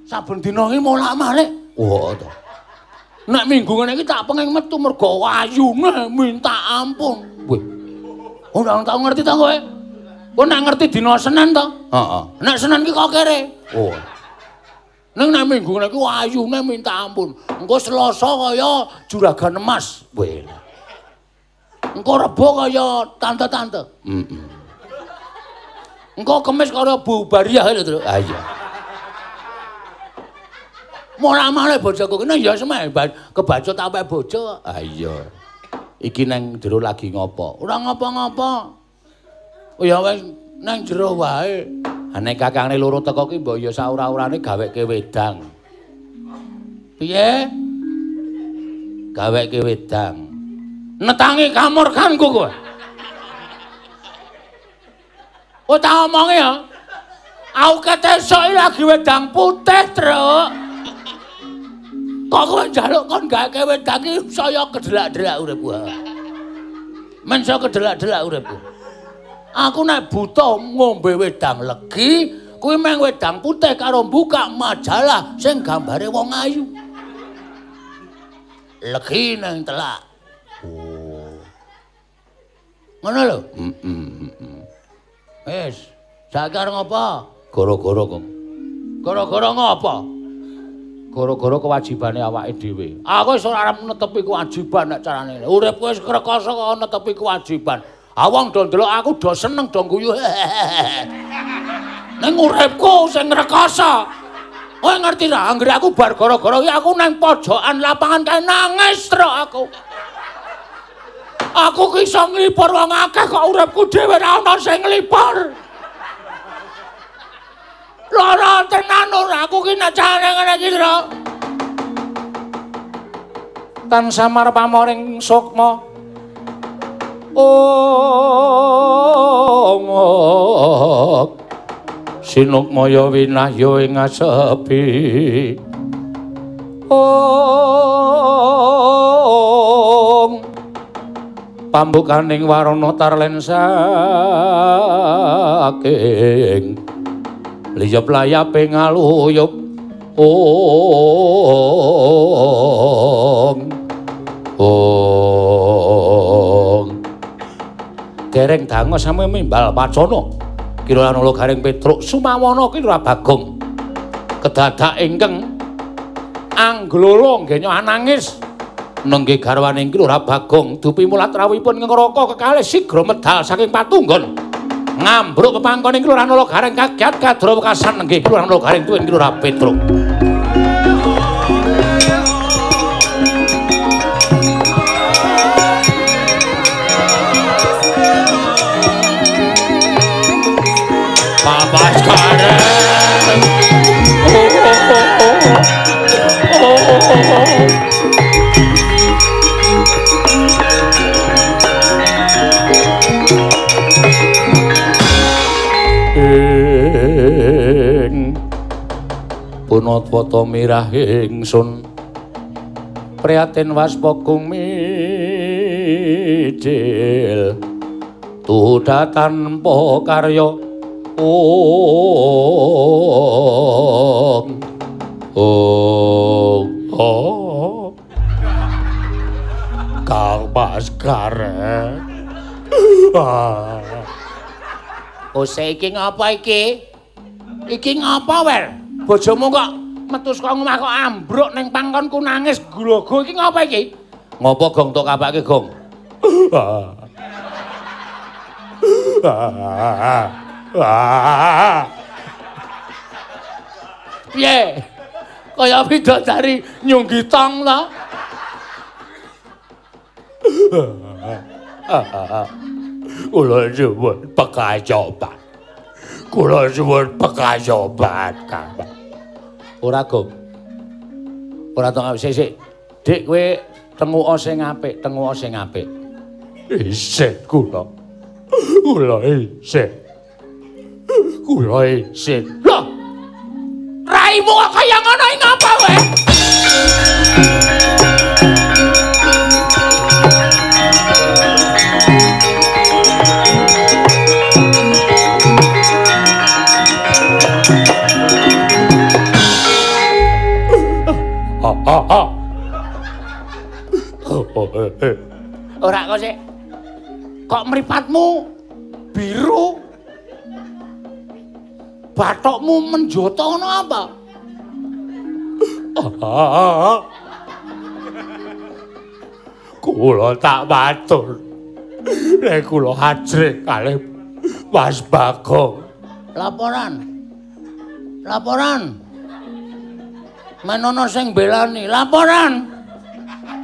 saben dina iki molak-malik. Wah to. Nek Minggu ngene iki tak pengen metu mergo ayune minta ampun. Wih. Ora tau ngerti ta kowe? Kowe nek ngerti dina Senin to? Heeh. Nek Senin ki kok kere. Oh. Ning nek Minggu ngene iki ayune minta ampun. Engko Selasa kaya juragan emas. Wih. Engko Rebo kaya tante-tante. Heeh. Engko Kemis kaya Bu Bariah lho, Tru. Ah iya. Molah-malih bojoku kene ya semeh kebacut awake bojo. Ah iya. Iki nang jero lagi ngopo? Ora ngopo-ngopo. Oh ya wis nang jero wae. Ha nek kakangne loro teko ki mbok ya saura-urane gaweke wedang. Piye? Gaweke wedang. Netangi kamurkanku kowe. Oh tak omongi ya. Aku ketesuk lagi wedang putih, Truk. Kok kowe njaluk kon gaweke wedang iki saya kedelak-delak uripku. Men saya kedelak-delak uripku. Aku nek buta ngombe wedang legi, kuwi meng wedang putih karo buka majalah sing gambare wong ayu. Legi nang telak. Oh. Ngono lho? Heeh. Wis, saiki arep ngopo? Gara-gara kok. Gara-gara ngopo? Gara-gara kewajibane awake dhewe. Aku wis ora arep netepi kewajiban nek carane. Uripku wis krekoso kok netepi kewajiban. Ah wong do ndelok aku do seneng do guyu. Ning uripku sing ngrekoso. Kowe ngerti ra anggere aku bar gara-gara iki aku nang pojokan lapangan kae nangis truk aku. Aku ki iso nglipur wong akeh kok uripku dhewe ra ono sing nglipur. Lara tenan ora aku ki nek carane ngene iki truk. Tan samar pamoring sukma. Ong sinukmaya winahya ing asepi. Ong pambukaning warana tarlen saking liyep layape ngaluyup. Ong ong dereng dango sami mimbal pacana Ki Lurah Gareng Petruk Sumawana Ki Lurah Bagong kedadak ingkang angglolo nggenya nangis nengge garwaning Ki Lurah Bagong dupi mulat rawuhipun ngraka kekalih sigra medal saking patunggon ngambruk pepangkon Ki Lurah Gareng kagiat kadra wekasan nengge Ki Lurah Gareng tuwin Ki Lurah Petruk. Bapak sekarang. Oh, oh, oh, oh, oh, oh. Ing punatwata mirah ingsun prihatin waspa kung mijil tuda tanpa karya. Ong ong oh Kang Mas Gareng. Ose iki ngapa iki? Iki ngapa, Wer? Bojomu kok metu saka omah kok ambruk ning pangkonku nangis grogo iki ngapa iki? Ngopo Gong tok kapake, Gong? Piye? Kaya bidadari nyunggi tong ta? Kula nyuwun pekayoban. Kula nyuwun pekayoban, Kang. Ora, Gong. Ora tok sik sik. Dik kowe tenguka sing apik, tenguka sing apik. Isih kula. Kula isih. Kula isin. Lho. Raimu kok kaya ngono iki ngapa kowe? Ora kok sik. Kok mripatmu biru? Bathokmu menjoto ngono apa? Kula tak matur. Nek kula ajrih kalih Mas Bagong. Laporan. Laporan. Menono sing belani, laporan.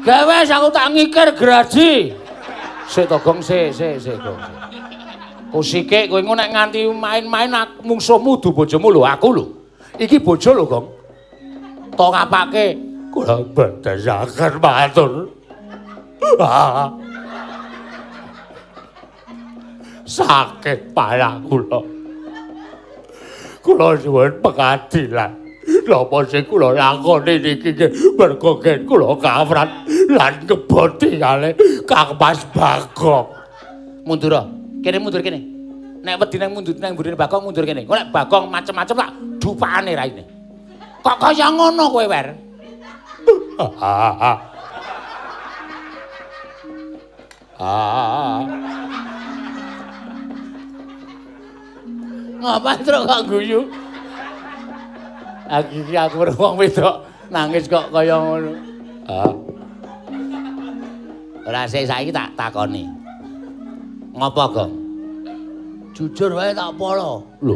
Gawe aku tak ngikir graji. Sik to Gong, sik sik sik Gong. Kusike kowe engko nek nganti main-main mungsuhmu du bojomu lho aku lho. Iki bojo lho, Gong. Tok ngapake? Kula boten saged matur. Sakit parah kula. Kula nyuwun pengadilan. Napa sing kula lakoni niki mergo kula kawrat lan ngeboti kalih Kang Mas Bagong. Mundur. Kene mundur kene. Nek wedi nang mundur nang mburine Bagong mundur kene. Engko nek Bagong macem-macem tak dupakane raine. Kok kaya ngono kowe, Wer? Ngapa truk kok guyu? Aku iki aku wong wedok nangis kok kaya ngono. Ora sik saiki tak takoni. Ngapa, Gong? Jujur wae tak polo. Lho.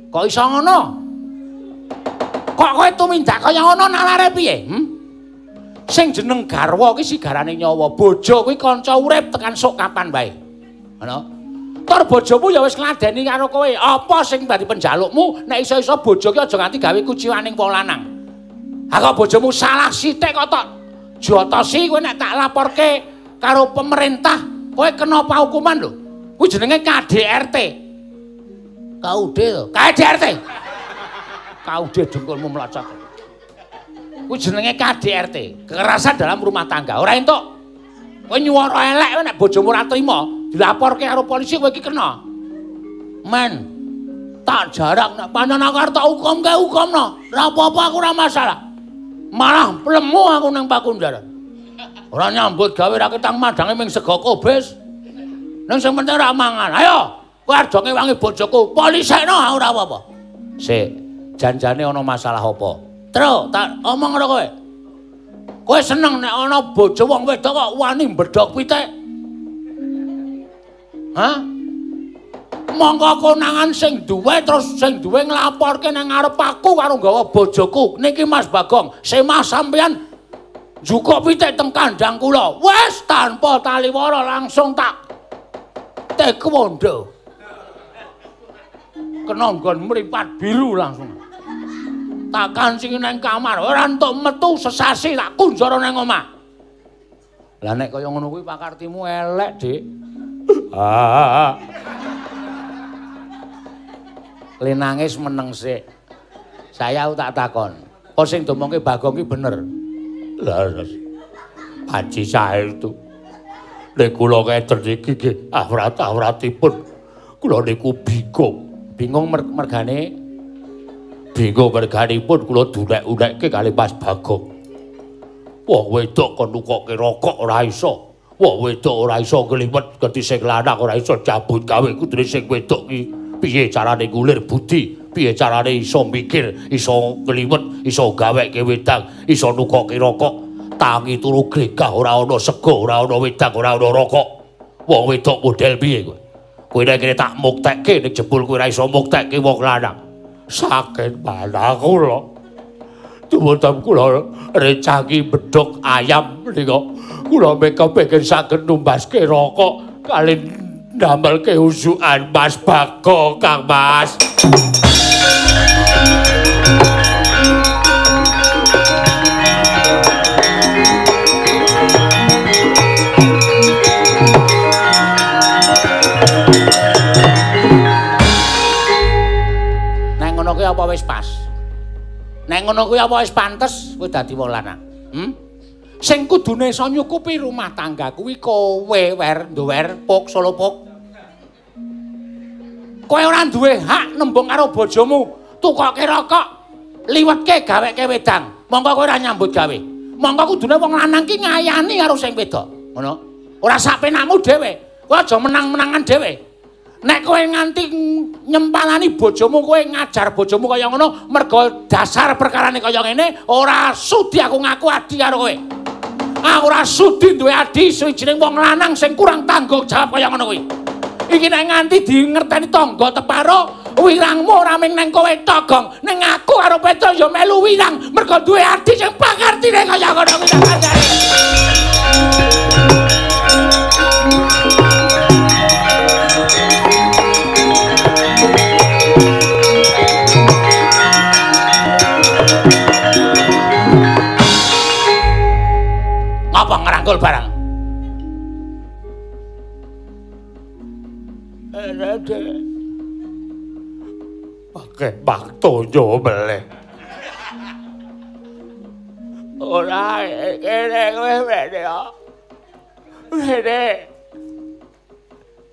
Kok iso ngono? Kok kowe tumindak kaya ngono nalare piye? Hmm? Sing jeneng garwa kuwi sigarane nyawa, bojo kuwi kanca urip tekan sok kapan wae. Ngono. Tur bojomu ya wis ngladeni karo kowe. Apa sing dadi penjalukmu nek iso-iso bojo ki aja nganti gawe kuciwaning wong lanang. Ha kok bojomu salah sithik kok tok jotosi kowe nek tak laporke karo pemerintah, kowe kena hukuman lho. Kuwi jenenge KDRT. KUD to. KDRT. KUD dengkulmu mlocot. Kuwi jenenge KDRT, kekerasan dalam rumah tangga. Ora entuk. Kowe nyuwara elek nek bojomu ora trima, dilaporke karo polisi kowe iki kena. Men, tak jarang nek pancen aku arep tak hukumke hukumno. Ora apa-apa aku ora masalah. Malah plemu aku nang Pakunjaran. Ora nyambut gawe ra ketang madange ming sego kobis. Nang sing penting ora mangan. Ayo, kowe arep ngewangi bojoku, polisekno aku ora apa-apa. Sik, janjane ana masalah apa? Tru, tak omong karo kowe. Kowe seneng nek ana bojo wong wedok kok wani mbedhog pitik? Hah? Mongko konangan sing duwe terus sing duwe nglaporke nang ngarep aku karo nggawa bojoku. Niki Mas Bagong, semah sampeyan njukuk pitik teng kandhang kula. Wis tanpa taliwara langsung tak taekwondo. Kena nggon mripat biru langsung. Tak kancingi nang kamar, ora entuk metu sesasi tak kunjara nang omah. Lah nek kaya ngono kuwi pakartimu elek, Dik. Ah. Le nangis meneng sik. Saya tak takon. Apa sing diomongke Bagong ki bener? Lah, panci saestu. Nek kula ngeten iki nggih awrat-awratipun kula niku bingung. Bingung mergane? Bingung merganipun kula dunek-unekke kali Mas Bagong. Wong wedok kon nukokke rokok ora iso. Wong wedok ora iso ngliwet ganti sing lanang ora iso cabut gawe kudune sing wedok ki piye carane ngulir budi, piye carane iso mikir, iso ngliwet, iso gaweke wedang, iso nukokke rokok. Tangi turu glegah ora ana sego, ora ana wedang, ora ana rokok. Wong wedok model piye kowe? Kowe nek kene tak muktekke nek jebul kowe ora iso muktekke wong lanang. Sakit mana kula. Dumunten kula recangi bedhog ayam menika. Kula meka pengen saged numbaske rokok kali ndamelke usukan Mas Bagong, Kang Mas. Nek ngono kuwi apa wis pas? Nek ngono kuwi apa wis pantes kowe dadi wong lanang? Hmm? Sing kudune iso nyukupi rumah tangga kuwi kowe wer nduwer pok solo pok. Kowe ora duwe hak nembung karo bojomu, tukoke rokok, liwetke gaweke wedang. Mongko kowe ora nyambut gawe. Mongko kudune wong lanang ki ngayani karo sing wedok. Ngono. Ora sak penakmu dhewe. Kowe aja menang-menangan dhewe. Nek kowe nganti nyempalani bojomu, kowe ngajar bojomu kaya ngono, mergo dasar perkarane kaya ngene, ora sudi aku ngaku adi karo kowe. Aku ora sudi duwe adi suwijining wong lanang sing kurang tanggung jawab kaya ngono kuwi. Iki nek nganti dingerteni tangga teparo, wirangmu ora mung nang kowe tok, Gong. Ning aku karo Petro ya melu wirang mergo duwe adi sing pakartine kaya ngono kuwi tak kandhani. Ngapa ngerangkul barang? Pakai baktonyo meleh. Ora kene kowe mene kok. Mene.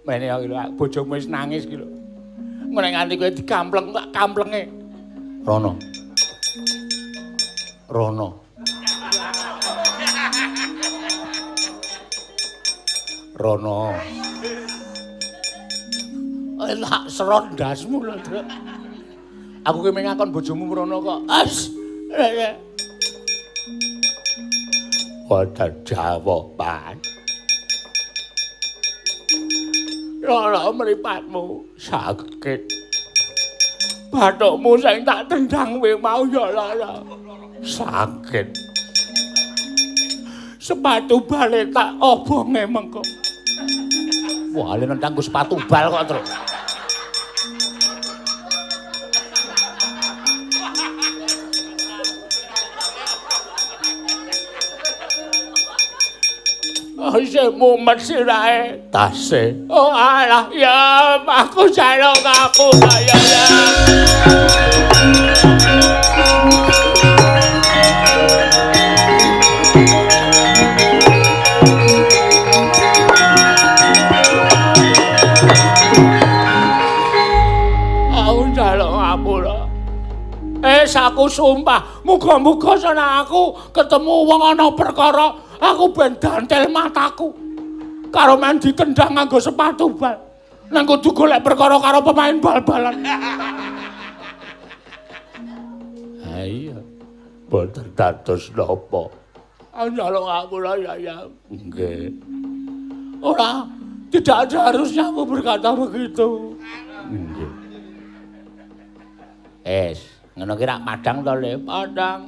Mene iki lho, bojomu wis nangis iki lho. Ngono nganti kowe dikampleng tak kamplenge. Rono. Rono. Rono. Tak serot ndasmu lho, Truk. Aku ki mengakon bojomu mrono kok. As. Wonten jawaban. Lara mripatmu. Sakit. Bathukmu sing tak tendang kuwi mau ya lara. Sakit. Sepatu bale tak obonge mengko. Wah, le nendang ku sepatu bal kok, Truk. Isih mumet sirahe. Tase. Oh alah, ya aku jaluk ngapura ya. Aku jaluk ngapura. Aku sumpah, muga-muga sana aku ketemu wong ana perkara, aku ben dantel mataku. Karo men ditendang nganggo sepatu bal. Nang kudu golek perkara karo pemain bal-balan. Ha iya. Boten dados napa. Njaluk ngapura ya ya. Nggih. Ora, tidak ada harusnya aku berkata begitu. Nggih. Es, ngono ki rak padang to, Le? Padang.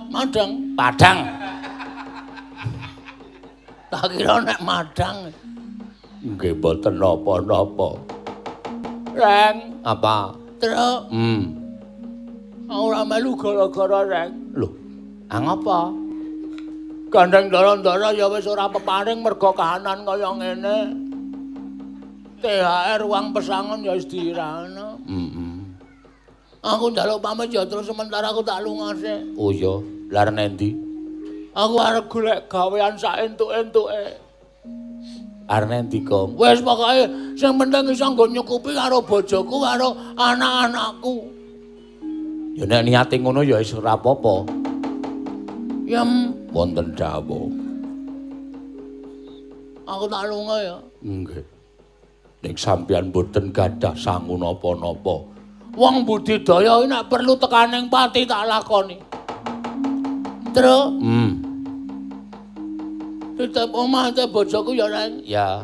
Madang. Padang. Tak kira nek madang. Nggih mboten napa-napa. Reng, apa? Truk. Ora melu gara-gara Reng. Lho, ngapa? Gandeng ndara-ndara ya wis ora peparing mergo kahanan kaya ngene. THR uang pesangon ya wis dirana. Aku njaluk pamit ya terus sementara aku tak lunga sik. Oh iya, lha arep endi? Aku arep golek gawean sak entuk-entuke. Arep endi, Gong? Wis pokoke sing penting iso nggo nyukupi karo bojoku karo anak-anakku. Ya nek niate ngono ya wis ora apa-apa. Ya wonten dawuh. Aku tak lunga ya. Nggih. Nek sampeyan mboten gadah sangu napa-napa. Wong budidaya iki nek perlu tekaning pati tak lakoni. Truk. Titip omah te bojoku ya, Reng. Ya.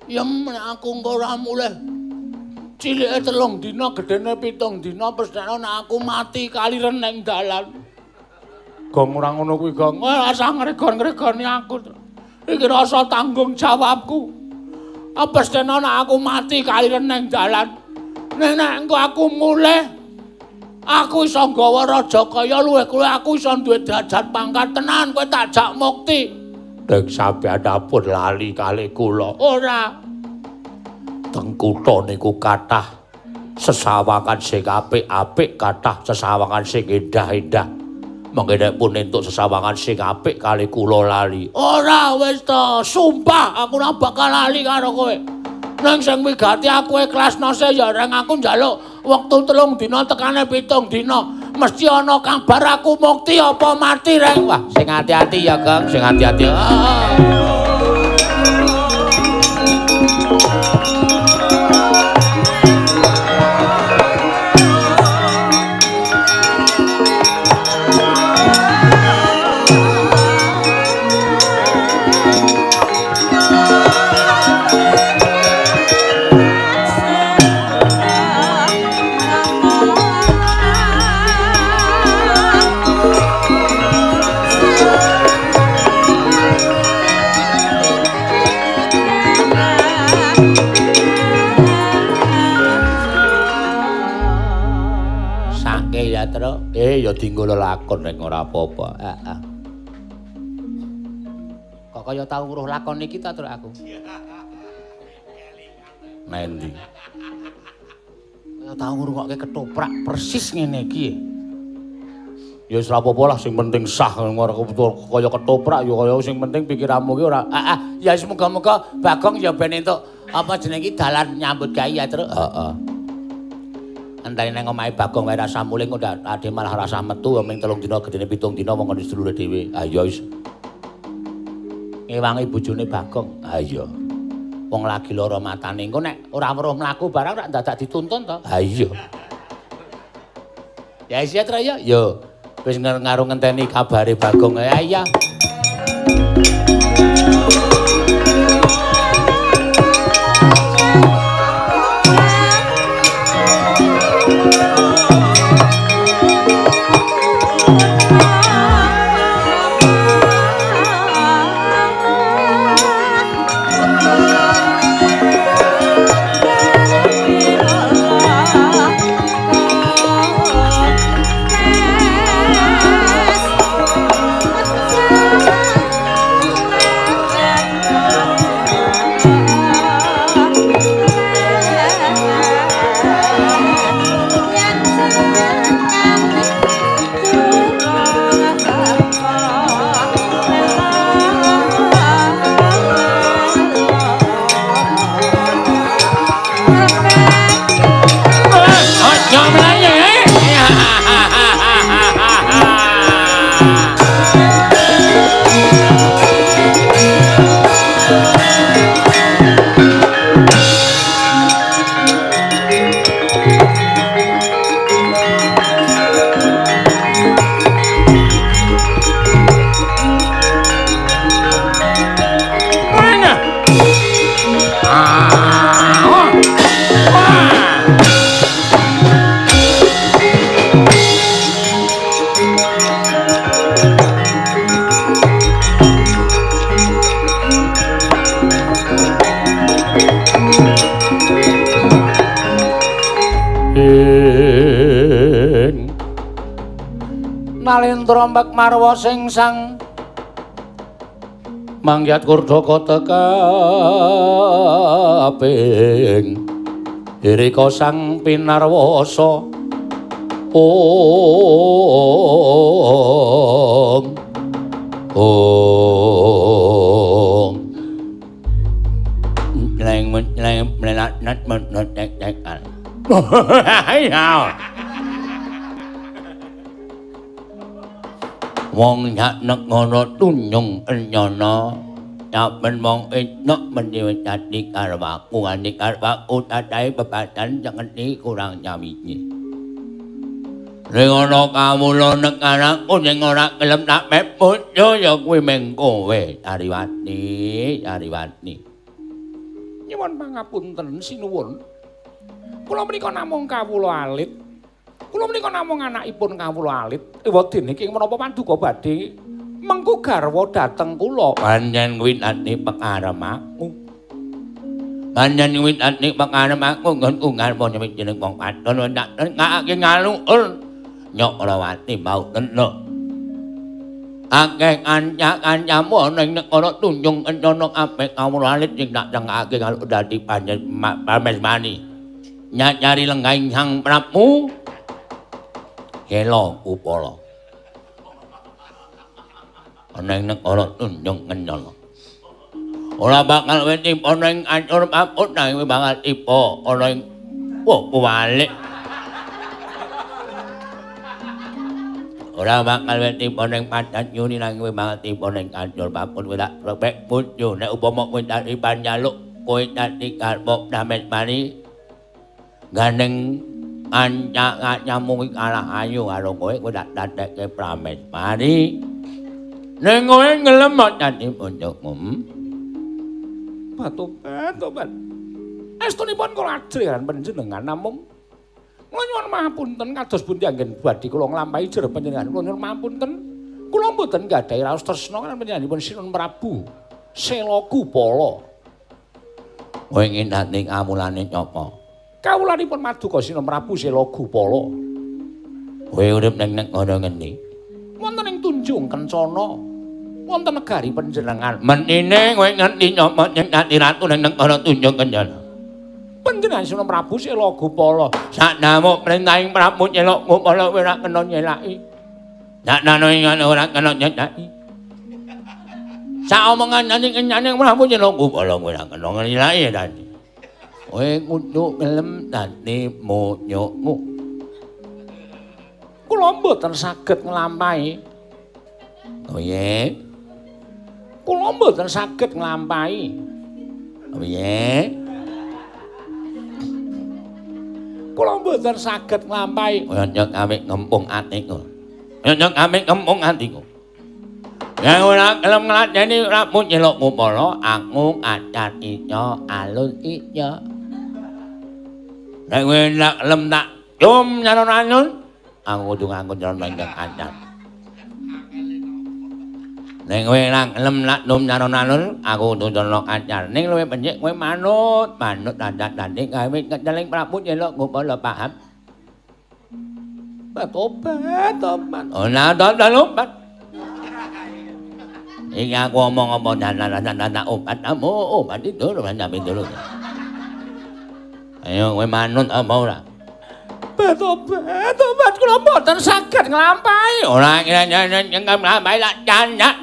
Ya nek aku engko ora mulih. Cilike 3 dina, gedene 7 dina, pesthekno nek aku mati kaliren ning dalan. Gong ora ngono kuwi, Gong. Ora usah ngregon-ngregoni aku. Iki rasa tanggung jawabku. Pesthekno nek aku mati kaliren ning dalan. Nek engko aku mulih, aku iso nggawa raja kaya luwih kuwi aku iso duwe derajat pangkat tenan kowe tak jak mukti. Nek sampeyan pun lali kali kula. Ora. Teng kutha niku kathah sesawangan sing apik-apik, kathah sesawangan sing endah-endah. Mengke nek pun entuk sesawangan sing apik kali kula lali. Ora wis to, sumpah aku ora bakal lali karo kowe. Nang sing wigati aku ikhlasno se ya Reng, aku njaluk wektu 3 dina tekane 7 dina mesti ana kabar aku mukti apa mati Reng. Wah, sing ati-ati ya, Gong, sing ati-ati. Ya dinggo lelakon nek ora apa-apa. Heeh. Kok kaya tau nguruh lakon iki ta, Truk aku? Nendi? Kaya tau ngrungokke ketoprak persis ngene iki. Ya wis ora apa-apa lah, sing penting sah ora kaya ketoprak ya kaya sing penting pikiranmu ki ora. Heeh. Ya wis muga-muga Bagong ya ben entuk apa jenenge iki dalan nyambut gawe ya, Truk. Heeh. Enteni nang omahe Bagong wae rasa mulih engko ade malah rasa metu ming 3 dina gedene 7 dina wong kono sedulure dhewe. Ha iya wis. Ngewangi bojone Bagong. Ha iya. Wong lagi lara matane engko nek ora weruh mlaku barang rak dadak dituntun to. Ha iya. Ya wis ya, Tru ya. Yo. Wis ngaru ngenteni kabare Bagong. Ya iya. Nalendra mbek marwa sing sang mangyat kurdaka tekaping irika sang pinarwasa. Ong ong leng leng melat nat menot tek tek al. Wong nyak negara tunjung enyana saben wong enok meni dadi karwaku ane karwaku tatahe bebadan cengeti kurang nyawiji. Ning ana kawula negaraku sing ora gelem tak peputyo ya kuwi mung kowe Ariwati, Ariwati. Nyuwun pangapunten sinuwun. Kula menika namung kawula alit. Kula menika namung anakipun kawula alit. Ewadene ing menapa paduka badhe mengku garwa dhateng kula. Pancen kuwi dadi pekarem aku. Pancen kuwi dadi pekarem aku nggonku garwa nyemit jeneng wong wadon tak ngakake ngaluhur. Nyok Rawati mau teno. Akeh kanca-kancamu ana ing negara Tunjung Kencana kabeh kawula alit sing tak tengake kalau dadi pancen pamesmani. Nyari lenggahing Sang Prabu Hela Upala. Ana ing negara Tunjung Kencana. Ora bakal wis ana ing ancur paput nanging bakal tiba ana ing walik. Ora bakal wis tiba ning padat yuni nanging bakal tiba ning kancur papun kowe tak repek bojo nek upama kowe dadi panjaluk kowe dadi garwa Prameswari gandeng kanca-kancamu kuwi kalah ayu karo kowe kowe tak dadekke Prameswari ning kowe ngelem dadi bojoku. Batobat tobat. Estunipun kula ajrihan panjenengan namung kula nyuwun mahapunten kados pundi anggen badhe kula nglampahi jer panjenengan. Kula nyuwun mahapunten. Kula mboten gadhahi raos tresna kan panjenenganipun Sinuwun Prabu Sela Gupala. Kowe ngendhane kawulane sapa? Kawulanipun Maduka Sinuwun Prabu Sela Gupala. Kowe urip ning negara ngendi? Wonten ing Tunjung Kencana. Wonten negari panjenengan. Mentine kowe ngerti sapa sing dadi ratu ning negara Tunjung Kencana? Panjenengan Sinuwun Prabu Sela Gupala. Saknamuk perintahing Prabu Sela Gupala kowe ora kena nyelaki. Saknano ora kena nyelaki. Sak omongan nang kenyane Prabu Sela Gupala kowe ora kena nyelaki ta. Kowe kudu gelem dadi monyokmu. Kula mboten saged nglampahi. Piye? Kula mboten saged nglampahi. Piye? Kula mboten saged nglampahi. Nyok awake ngempung atiku. Nyok awake ngempung atiku. Ya ora gelem ngladeni Prabu Sela Gupala, aku acar ica alun ica. Nek kowe ora gelem tak cum nyaron-alun, aku kudu nganggo nyaron ingkang acar. Nek kowe ora gelem tak cum nyaron-alun, aku kudu nyaron acar. Ning luwih becik kowe manut, manut dandan-dandan gawe keceling Prabu Sela Gupala paham. Tobat, tobat. Ora tobat. Iki aku omong apa dandan-dandan obat kamu, obat itu sampe dulu. Ayo kowe manut apa ora? Tobat, tobat kula mboten saged nglampahi. Ora nglampahi lak candak.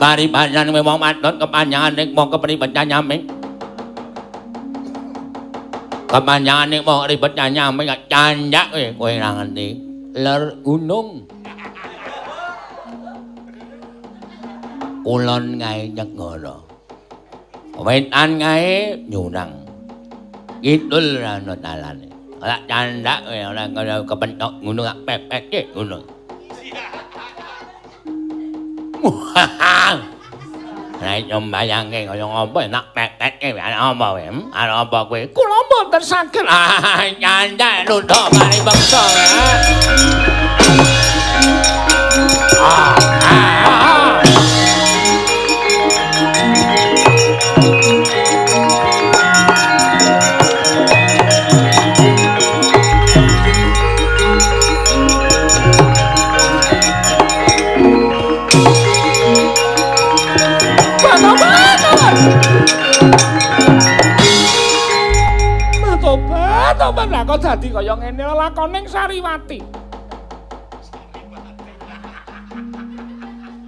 Paribasan kowe wong wadon kepanjangan ning wong kepribet nyaming. Kepanjangan ning wong ribet nyaming candak kowe kowe ora ngerti. Ler gunung. Kulon kae negara. Wetan kae nyurang. Kidul ora ana dalane. Ora candak kowe ora kaya kepentok ngono gak pepeke ngono. Lah iso mbayangke kaya ngopo nak pepeke ana apa kowe? Ana apa kowe? Kula mboten saged. Ah, candak nuthuk mari bangsa. Ah. Ah. Lah kok dadi kaya ngene lakoning Sariwati.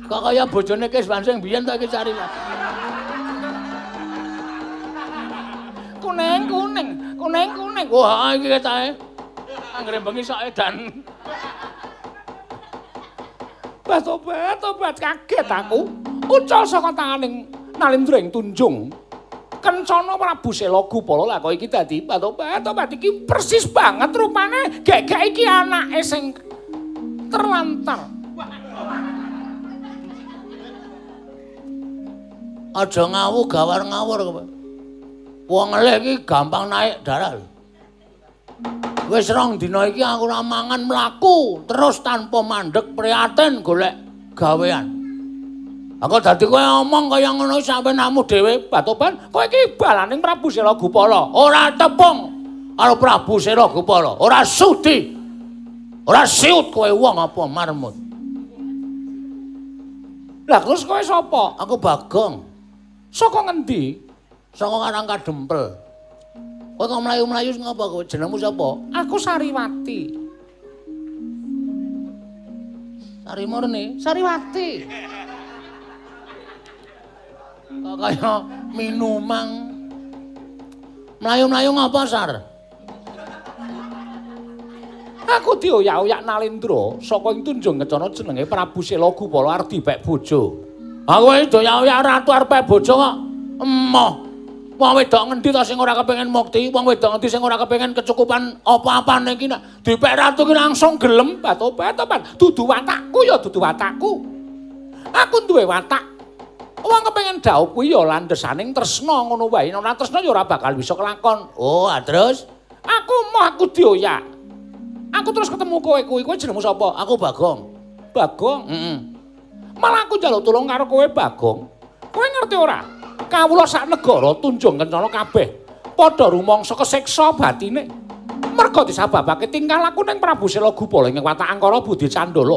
Kok kaya bojone Kiswan sing biyen ta iki Sariwati. Kuning kuning, kuning kuning. Wah, iki ketae. Anggere bengi sok edan. Bah tobat, tobat kaget aku. Ucul saka tanganing Nalindra ing Tunjung. Kencana Prabu Sela Gupala lah kok iki dadi tobat, tobat iki persis banget rupane gek-gek iki anake sing terlantar. Aja ngawu gawar ngawur kowe. Wong ngelih iki gampang naik darah. Wis rong dina iki aku ora mangan mlaku terus tanpa mandek prihatin golek gawean. Aku dadi kowe omong kaya ngono sampenamu dhewe Batoban, kowe iki balaning Prabu Sela Gupala. Ora tepung karo Prabu Sela Gupala, ora sudi. Ora siut kowe wong apa marmut. Lah terus kowe sapa? Aku Bagong. Saka ngendi? Saka Karang Kadempel. Kowe kok mlayu-mlayu ngapa kowe? Jenengmu sapa? Aku Sariwati. Sari Murni? Sariwati. Kok kaya minumang. Mlayu-mlayu ngapa, Sar? Aku dioyak-oyak Nalindra saka ing Tunjung Kencana jenenge Prabu Sela Gupala arep dipek bojo. Aku iki dioyak-oyak ratu arep pek bojo kok. Emoh. Wong wedok ngendi ta sing ora kepengin mukti? Wong wedok ngendi sing ora kepengin kecukupan apa-apane iki nek dipek ratu ki langsung gelem batobat-tobat. Dudu watakku ya dudu watakku. Aku duwe watak. Wong kepengin dhaup kuwi ya landhesaning tresna ngono wae. Nek ora tresna ya ora bakal bisa kelakon. Oh, terus aku moh aku dioyak. Aku terus ketemu kowe kuwi. Kowe jenengmu sapa? Aku Bagong. Bagong? Heeh. Malah aku njaluk tulung karo kowe Bagong. Kowe ngerti ora? Kawula sak negara Tunjung Kencana kabeh padha rumangsa kesiksa batine. Merga disababake tingkah laku ning Prabu Sela Gupala ing watak angkara budi candala.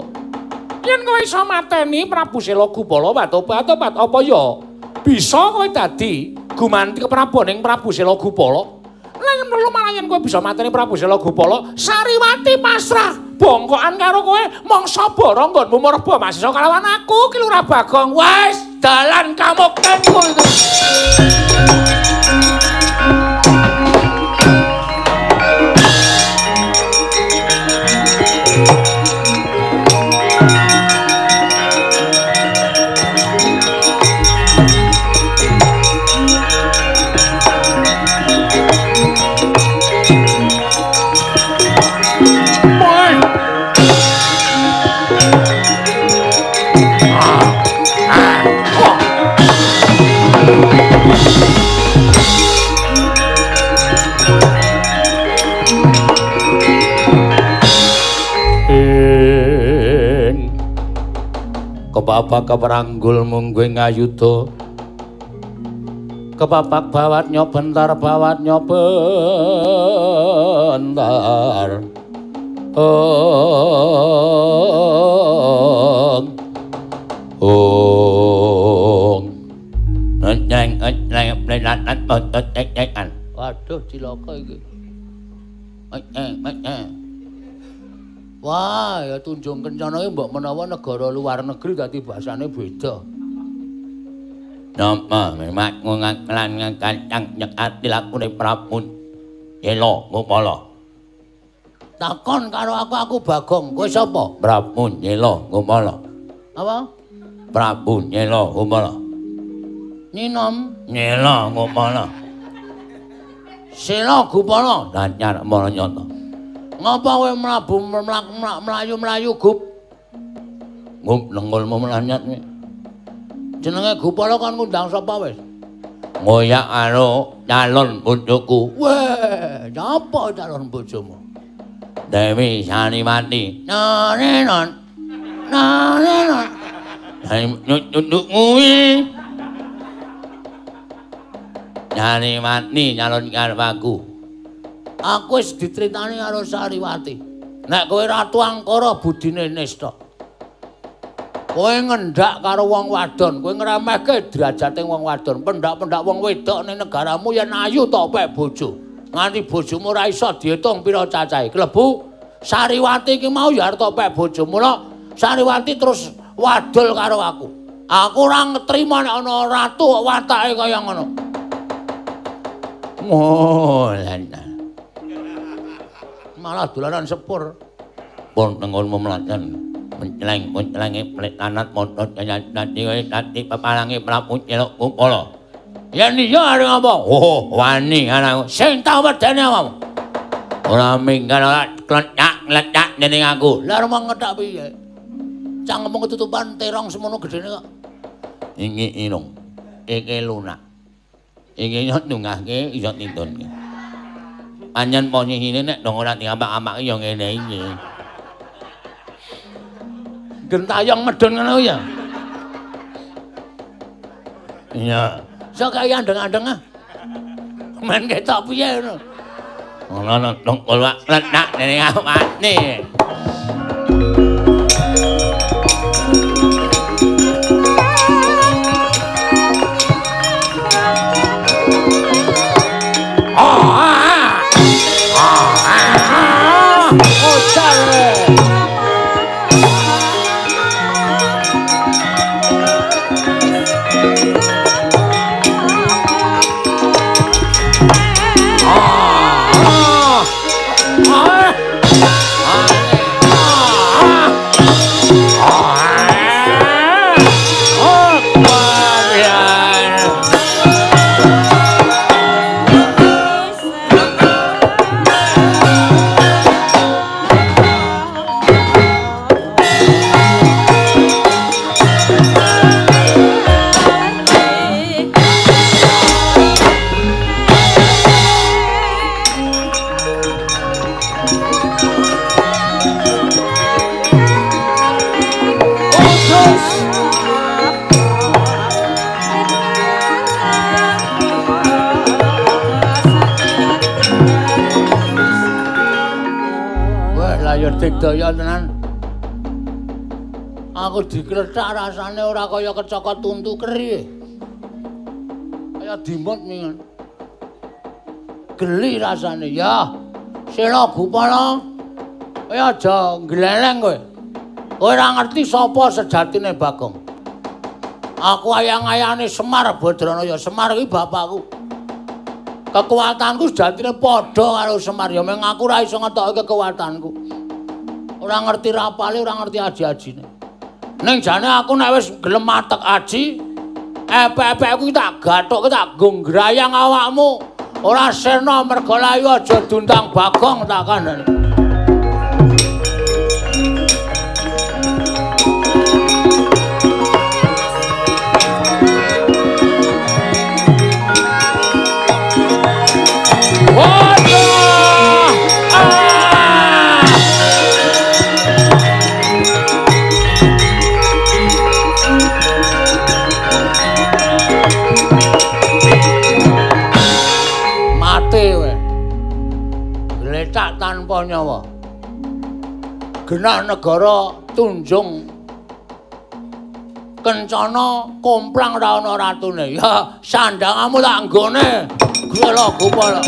Yen kowe iso mateni Prabu Sela Gupala batobat-tobat apa ya bisa kowe dadi gumanti kepraboning Prabu Sela Gupala. Lan perlu malah yen kowe bisa mateni Prabu Sela Gupala, Sariwati pasrah bongkokan karo kowe mangsa bara nggonmu merba masisa kalawan aku Ki Lurah Bagong. Wis dalan kamuktenku itu. Kepapak keperanggul mungguh ngayuda, kepapak bawat nyobentar bawat nyobentar. Ong ong neng neng neng. Waduh cilaka iki. Wah, ya Tunjung Kencana iki mbok menawa negara luar negeri dadi basane beda. Napa memang ngaklan ngakang nyekati lakune Prabu Sela Gupala. Takon karo aku, aku Bagong. Kowe sapa? Prabu Sela Gupala. Apa? Prabu Sela Gupala. Ninom Sela Gupala. Sela Gupala danyar maranyata. Ngapa kowe mlabu mlayu-mlayu Gup? Gup nengulmu mlanyat kowe. Jenenge Gupala kon ngundang sapa wis? Ngoyak karo calon bojoku. Weh, nyapa calon bojomu? Dewi Sariwati. Narenon. Narenon. Nyucuk kuwi. Sariwati calon karep aku. Aku wis dicritani karo Sariwati. Nek kowe ratu angkara budine nista. Kowe ngendak karo wong wadon, kowe ngremehke derajate wong wadon, pendak-pendak wong wedok ning negaramu yen ayu tok pek bojo. Nganti bojomu ora iso diitung pira cacahe. Klebu Sariwati iki mau ya arep tok pek bojomu lho. Sariwati terus wadul karo aku. Aku ora ngetrima nek ana ratu kok watake kaya ngono. Oh, malah dolanan sepur. Pun nengon memlaten. Mencleng menclengi plet tanat montot nyanyi nyanyi pepalangi Prabu Celok Gupala. Yen iya arep ngapa? Oh, wani anakku. Sing tau wedene awakmu. Ora minggat ora kletak-kletak dening aku. Lah arep ngetak piye? Cangkemmu ketutupan terong semono gedene kok. Iki irung. Iki lunak. Iki yo ndungahke iso tintunke. Pancen posisine nek dong ora diapak-apake ya ngene iki. Gentayong medun ngono ya. Iya. Iso kaya andeng-andeng ah. Men ketok piye ngono. Ngono dong ora letak dening awakne. Digdaya tenan. Aku dikrethak rasane ora kaya kecokot tuntu keri. Kaya dimut mingan. Geli rasane ya. Sela Gupala. Kowe aja ngleleng kowe. Kowe ora ngerti sapa sejatine Bagong. Aku ayang-ayane Semar Badranaya. Semar iki bapakku. Kekuatanku sejatine padha karo Semar. Ya meng aku ora iso ngetokke kekuatanku. Ora ngerti rapale, ora ngerti aji-ajine. Ning jane aku nek wis gelem matek aji, epek-epekku tak gathukke tak nggo ngrayang awakmu. Ora sirna merga layu aja diundang Bagong tak kandhani. Tanpa nyawa. Genah negara Tunjung Kencana komplang ra ana ratune. Ya sandangamu tak nggone. Gela Gupala.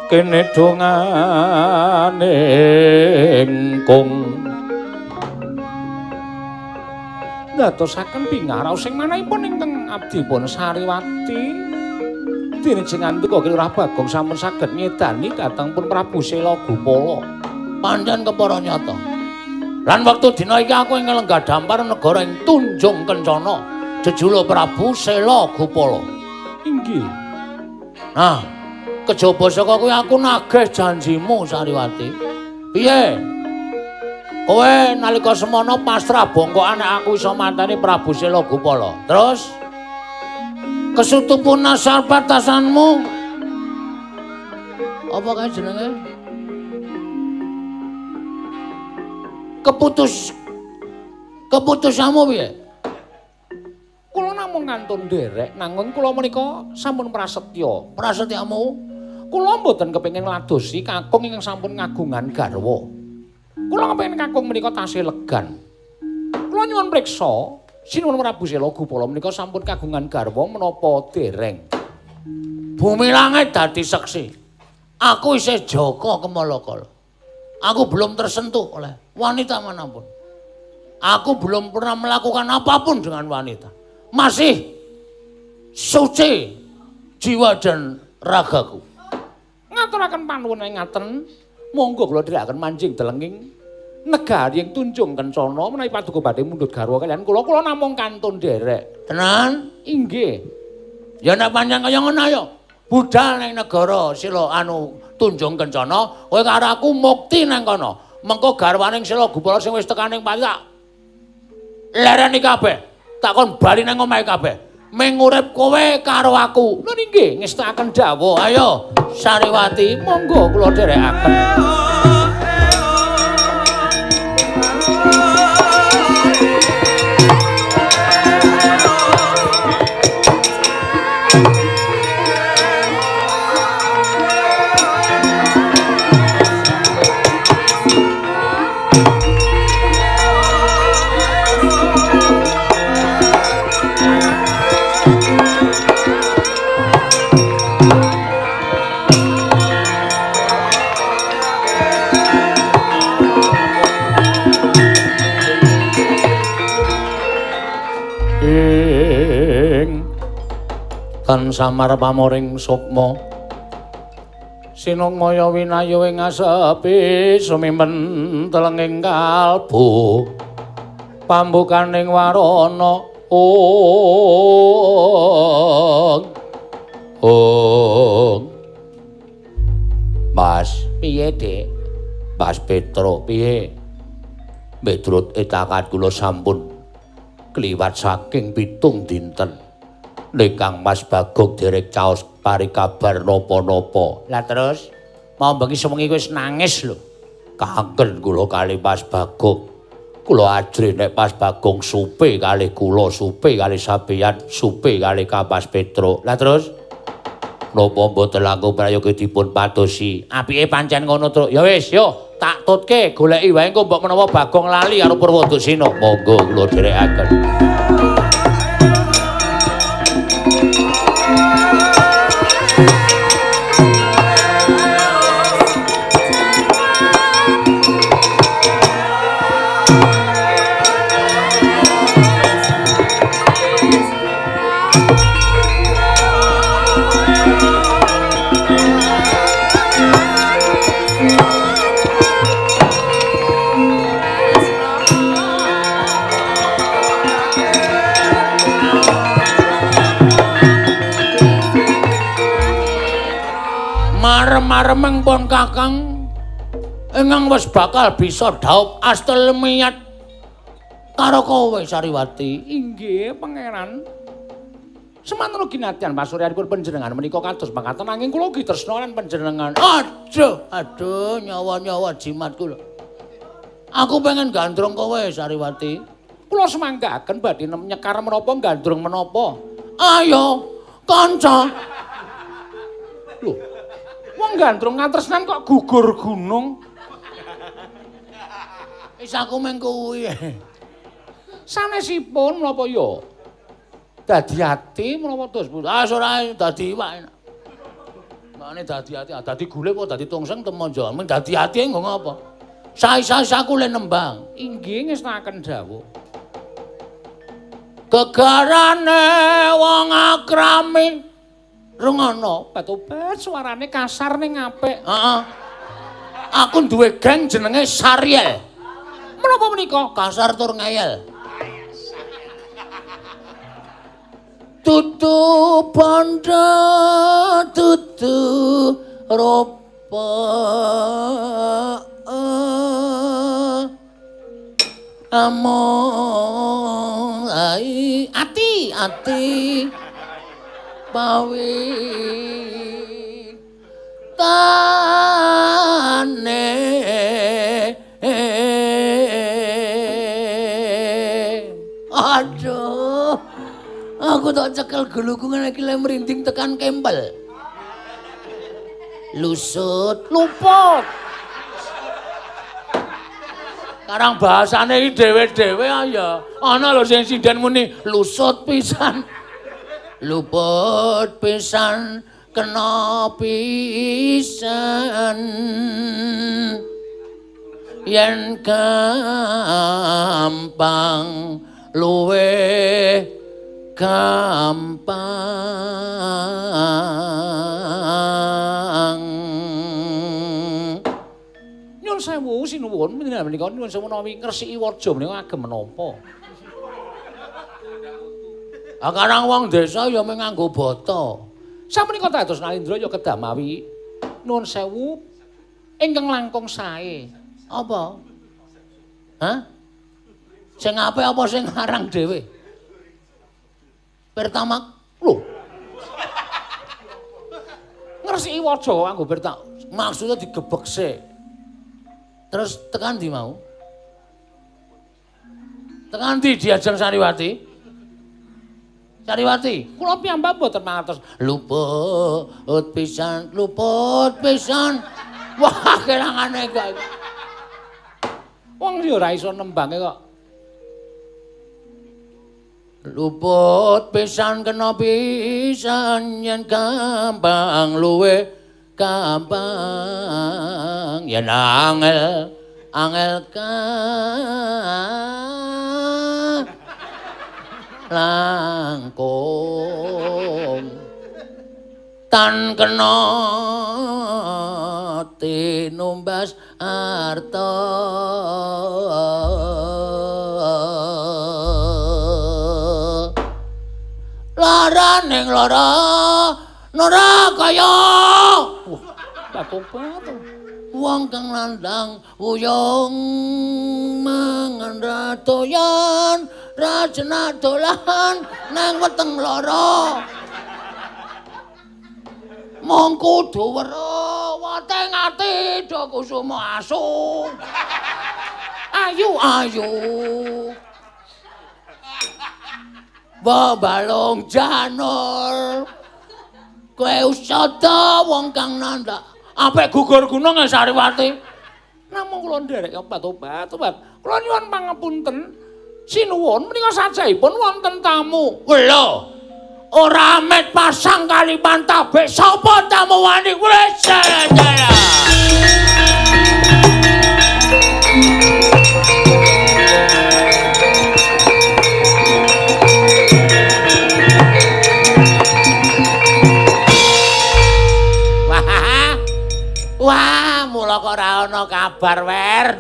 Kene dongane engkung ndadosaken pingaraos sing manahipun ingkang abdipun Sariwati dene jengantika Lurah Bagong sampun saged nyedani dhateng pun Prabu Sela Gupala. Pancen kepara nyata. Lan wektu dina iki aku ing lenggah dampar negara ing Tunjung Kencana jejuluk Prabu Sela Gupala. Inggih. Nah, Kejaba saka kuwi aku nagih janjimu Sariwati. Piye? Kowe nalika semono pasrah bongkokan nek aku iso manteni Prabu Sela Gupala. Terus kesutupun asal batasanmu apa kae jenenge? Keputusanmu piye? Kula namung ngantun nderek nanging kula menika sampun prasetya. Prasetyamu? Kula mboten kepengin ngladosi kakung ingkang sampun ngagungan garwa. Kula kepengin kakung menika tasih legan. Kula nyuwun priksa, Sinuwun Prabu Sela Gupala menika sampun kagungan garwa menapa dereng? Bumi langit dadi seksi. Aku isih jaka kemalakala. Aku belum tersentuh oleh wanita manapun. Aku belum pernah melakukan apapun dengan wanita. Masih suci jiwa dan ragaku. Ngaturaken panuwun ngaten, monggo kula dherekaken manjing delenging negari ing Tunjung Kencana menawi paduka badhe mundhut garwa kaliyan kula, kula namung kantun nderek. Tenan? Inggih. Ya nek pancen kaya ngono ayo budal ning negara Sila anu Tunjung Kencana, kowe karo aku mukti nang kono. Mengko garwaning Sela Gupala sing wis tekaning pati tak lereni kabeh. Tak kon bali nang omahe kabeh. Ming urip kowe karo aku. Lho nggih, ngestakaken dawuh. Ayo Sariwati, monggo kula dherekaken. Tan samar pamoring sukma sinungmaya winayu ing asepi sumimen telenging kalbu pambukaning warana ong ong. Mas piye Dik? Mas Petro piye? Miturut etakan kula sampun kliwat saking 7 dinten. Nek Mas Bagong derek caos pari kabar napa-napa. Lah terus mau bengi sewengi wis nangis lho. Kangen kula kali Mas Bagong. Kula ajrih nek Mas Bagong supe kalih kula, supe kalih sampeyan, supe kalih Mas Petro. Lah terus napa mboten langkung prayoga dipun padosi? Apike pancen ngono, Truk. Ya wis, yo tak tutke goleki wae engko mbok menawa Bagong lali karo Purwodusina. Monggo kula dherekaken. Marem-maremeng pun kakang ingkang wis bakal bisa dhaup astel miyat karo kowe Sariwati. Inggih pangeran. Semanten ugi nadyan pasuryanipun panjenengan menika kados makaten nanging kula ugi tresna lan panjenengan. Aduh, aduh nyawa-nyawa jimat kula. Aku pengen gandrung kowe Sariwati. Kula semanggaken badhe nyekar menapa gandrung menapa. Ayo kanca. Lho, wong gandrung katresnan kok gugur gunung. Wis aku mung kuwi. Sanesipun menapa ya? Dadi ati menapa terus? Ah ora dadi iwak. Mane dadi ati, dadi gule apa dadi tungseng temonjo. Mung dadi ati nggo ngapa? Sais-sais aku le nembang. Inggih ngestakaken dawuh. Gegarane wong akrami. Rungono, obat-obat suarane kasar ning apik. Heeh. Aku duwe geng jenenge Sariel. Menapa menika? Kasar tur ngeyel. Dudu bandha dudu rupa among ai ati ati pawi tane. Aduh, aku tak cekel guluku ngene iki le merinding tekan kempel. Lusut, luput. Karang bahasane iki dhewe-dhewe ya. Ana lho sing sinden muni lusut pisan. Luput pisan kena pisan. Yen gampang luwe gampang. Nyuwun sewu sinuwun menika nyuwun sewu menawi ngresiki waja menika agem menapa? Ah karang wong desa ya mung nganggo bata. Samenika dados Nalindra ya kedah mawi nuwun sewu ingkang langkung sae. Apa? Hah? Sing apik apa sing aran dhewe? Pertama, lho. Ngresiki waja nganggo pertama. Maksudnya digebek sik. Terus tekan ndi mau? Tekan ndi diajeng Sariwati? Sariwati, kula piyambak mboten mangertos. Luput pisan, luput pisan. Wah, kelangane kok. Wong ya ora iso nembange kok. Luput pisan kena pisan yen gampang luwe gampang yen angel angel langkung tan kena tinumbas arta. Lara ning lara nora kaya batu-batu. Wong kang landang wuyung mangan ra doyan ra jenak dolan nang weteng lara. Mung kudu weruh weteng ati do kusuma asu. Ayu ayu. Wa balung janur. Kowe usada wong kang nandhak apik gugur gunung Sariwati. Namung kula nderek obat-obat. Kula nyuwun pangapunten. Sinuwun menika sajahipun wonten tamu. Lho. Ora amet pasang kaliman tabik sapa tamu wani wis jalan. Wah, mula kok ora ana kabar wer.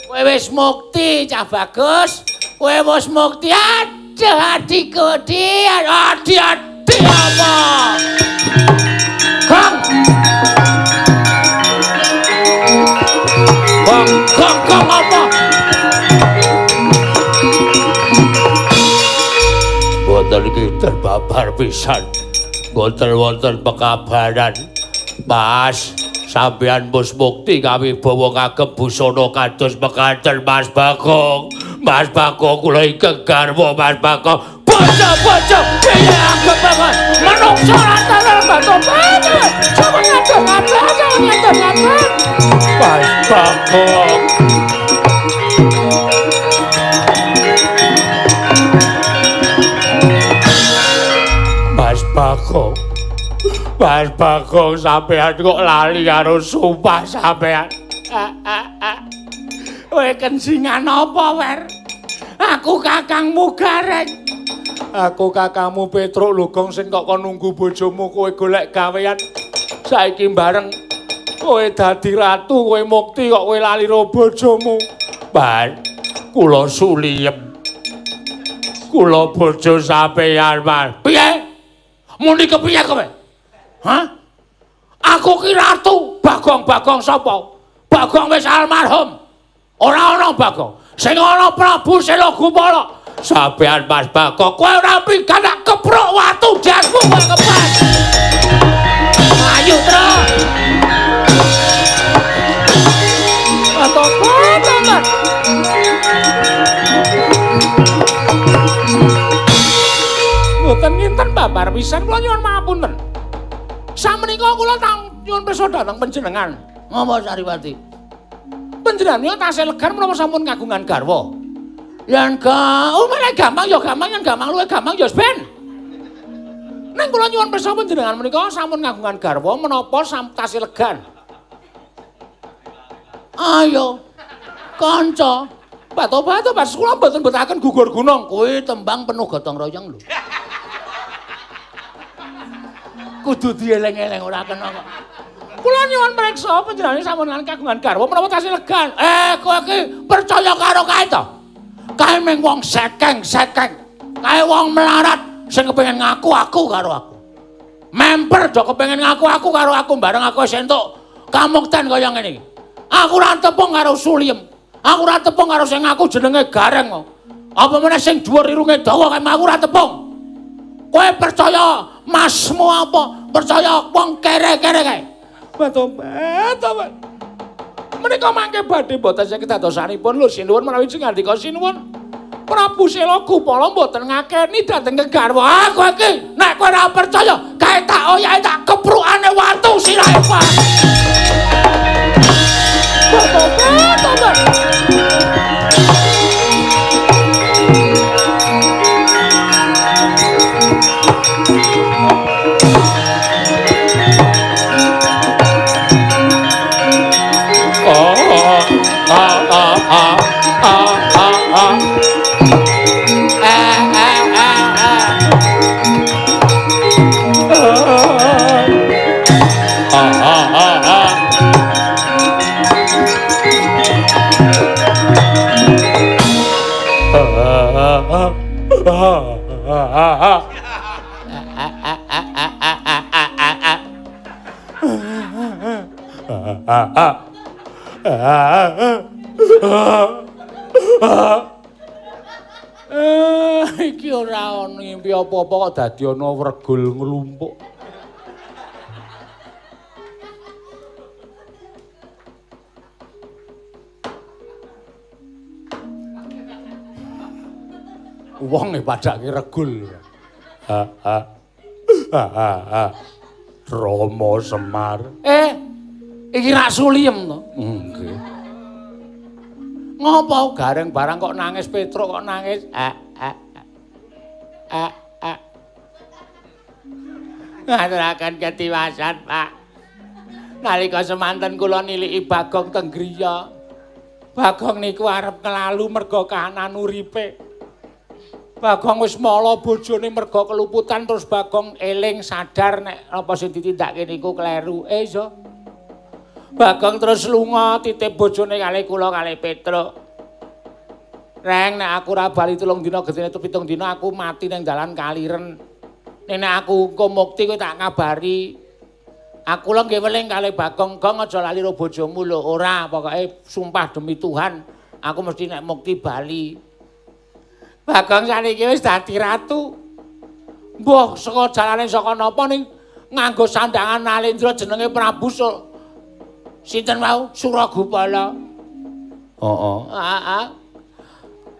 Kowe wis mukti, cah bagus. Kowe wis mukti. Aduh, adikku, adi-adi apa? Gong. Gong, gong, gong apa? Mboten iki terbabar pisan. Mboten wonten pekabaran. Mas, sampeyan wis mukti kawibawa kagem busana kados mekaten Mas Bagong. Mas Bagong kula ingkang garwa Mas Bagong. Bocah-bocah piye agem banget. Menungso antara batu-batu. Coba ngatur-ngatur, ngatur-ngatur. Mas Bagong. Mas Bagong. Mas Bagong sampean kok lali karo sumpah sampean. Kowe kensingan apa, Wer? Aku kakangmu Gareng. Aku kakangmu Petruk lho, Gong, sing kok kon nunggu bojomu kowe golek gawean. Saiki bareng kowe dadi ratu, kowe mukti kok kowe lali karo bojomu. Ban, kula suliyem. Kula bojo sampeyan, Mas. Piye? Muni kepiye kowe? Hah? Aku ki ratu. Bagong-bagong sapa? Bagong wis almarhum. Ora ana Bagong. Sing ana Prabu Sela Gupala. Sampeyan Mas Bagong, kowe ora pikan tak keprok watu jasmu kowe kepas. Ayo, Tru. Tobat. Mboten nginten babar pisan kula nyuwun pangapunten. Samenika kula tang nyuwun pirsa dhateng panjenengan. Ngapa Sariwati? Panjenengan tasih legar menapa sampun kagungan garwa? Yen ga, oh malah gampang ya gampang, yen gampang luwih gampang ya ben. Ning kula nyuwun pirsa panjenengan menika sampun kagungan garwa menapa tasih legan? Ayo. Kanca. Bato-bato pas kula mboten mbetaken gugur gunung. Kuwi tembang penuh gotong royong lho. Kudu dieling-eling ora kena kok. Kula nyuwun priksa panjenengane sampun kagungan garwa menapa tasih legan? Kowe iki percaya karo kae to? Kae mung wong sekeng-sekeng. Kae wong melarat sing kepengin ngaku aku karo aku. Memper do kepengin ngaku aku karo aku bareng aku wis entuk kamukten kaya ngene iki. Aku ora tepung karo Suliem. Aku ora tepung karo sing ngaku jenenge Gareng. Apa meneh sing dhuwur irunge dawa kae aku ora tepung. Kowe percaya masmu apa? Percaya wong kere-kere kae. Tobat. Menika mangke badhe mboten saged dadosanipun lho sinuwun menawi ngandika sinuwun. Prabu Sela Gupala mboten ngakeni dhateng kegarwa. Aku iki nek kowe ora percaya kae tak oyahe tak keprukane watu sirahe, Pak. Tobat. Iki ora ana ngimpi apa-apa kok dadi ana wregul nglumpuk. Wong e padake regul. Rama Semar. Iki rak Suliem to? Nggih. Ngopo gareng barang kok nangis Petruk kok nangis? Ngaturaken ketiwasan, Pak. Nalika semanten kula niliki Bagong teng griya. Bagong niku arep kelalu merga kahanan uripe. Bagong wis mala bojone merga keluputan terus Bagong eling sadar nek apa sing ditindakake niku kleru. Iso. Bagong terus lunga titip bojone kalih kula kalih Petruk. Reng nek aku ora bali 3 dina gedene 7 dina aku mati ning dalan Kaliren. Nek aku engko mukti kowe tak kabari. Aku lho nggih weling kalih Bagong, Gong aja lali ro bojomu lho. Ora, pokoke sumpah demi Tuhan aku mesti nek mukti bali. Bagong saniki wis dadi ratu. Mbuh saka jalane saka napa ning nganggo sandangan Nalendra jenenge Prabu sinten wau Suragupala. Heeh. Heeh.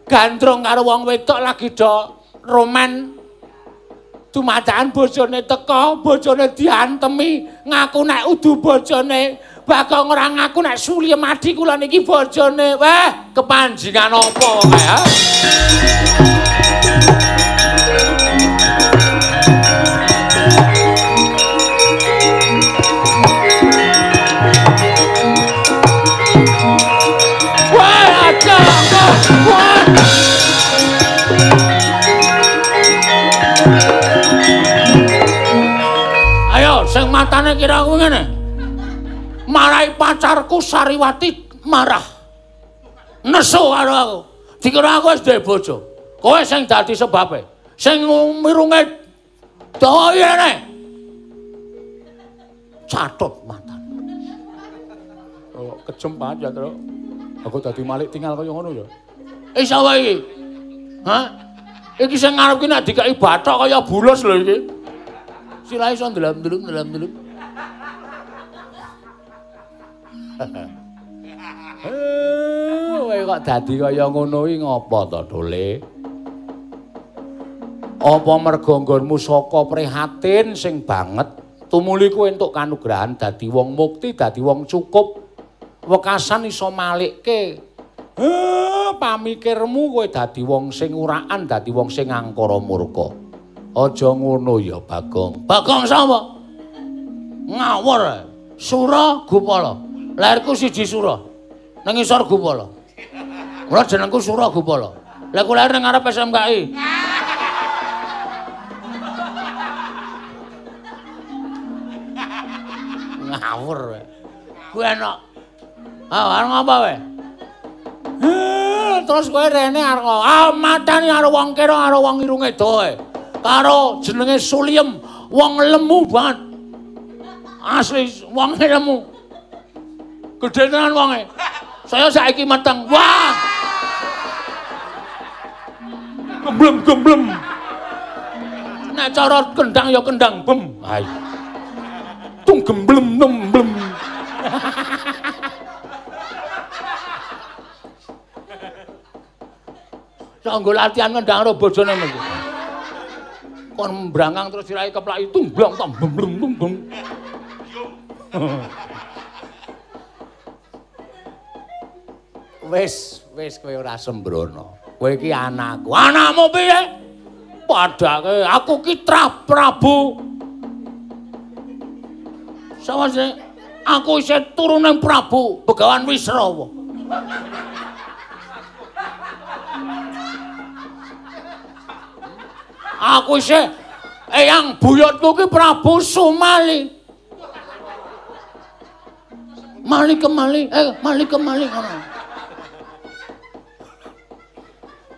Gandrung karo wong wedok lagi do roman. Dumadakan bojone teka, bojone diantemi, ngaku nek udu bojone. Bagong ora ngaku nek Suliem adi kula niki bojone. Wah, kepanjingan apa kae ha? Wah, aja kok. Wah. Ayo, sing matane kira aku ngene. Marahi pacarku Sariwati marah. Nesu karo aku. Dikira aku wis duwe bojo. Kowe sing dadi sebabe. Sing mirunge dawa rene. Catut matan. Oh, kejem banget ya, Truk. Aku dadi malik tinggal kaya ngono ya. Iso wae iki. Hah? Iki sing ngarep ki nek dikeki bathok kaya bulus lho iki. Sirahe iso ndelem-ndelem. Kowe kok dadi kaya ngono iki ngapa to, Dole? Apa merga nggonmu saka prihatin sing banget tumuli kowe entuk kanugrahan dadi wong mukti, dadi wong cukup, wekasan iso malikke pamikirmu kowe dadi wong sing urakan, dadi wong sing angkara murka. Aja ngono ya, Bagong. Bagong sapa? Ngawur. Sura Gupala. Lahirku siji Sura. Nang ngisor Gupala. Mula jenengku Sura Gupala. Lah ku lahir nang ngarep SMKI. Ngawur kowe. Kuwi enak. Ah, arep ngapa kowe? Terus kowe rene arep matani karo wong kira karo wong irunge doe. Karo jenenge Suliem, wong lemu banget. Asli wonge lemu. Gedhe tenan wonge. Saya saiki meteng. Wah. Gemblem-gemblem. Nek cara kendang ya kendang bem. Ayo. Tung gemblem nemblem. Sanggo latihan kendang karo bojone mesti. Kon mbrangkang terus sirahe keplaki tumblong tom blem blem blem. Wis, wis kowe ora sembrono. Kowe iki anakku. Anakmu piye? Padake aku ki Trah Prabu. Sapa sih? Aku isih turuning Prabu Begawan Wisrawa. Aku isih eyang buyutku ki Prabu Sumali. Mali kemali, mali kemali ngono.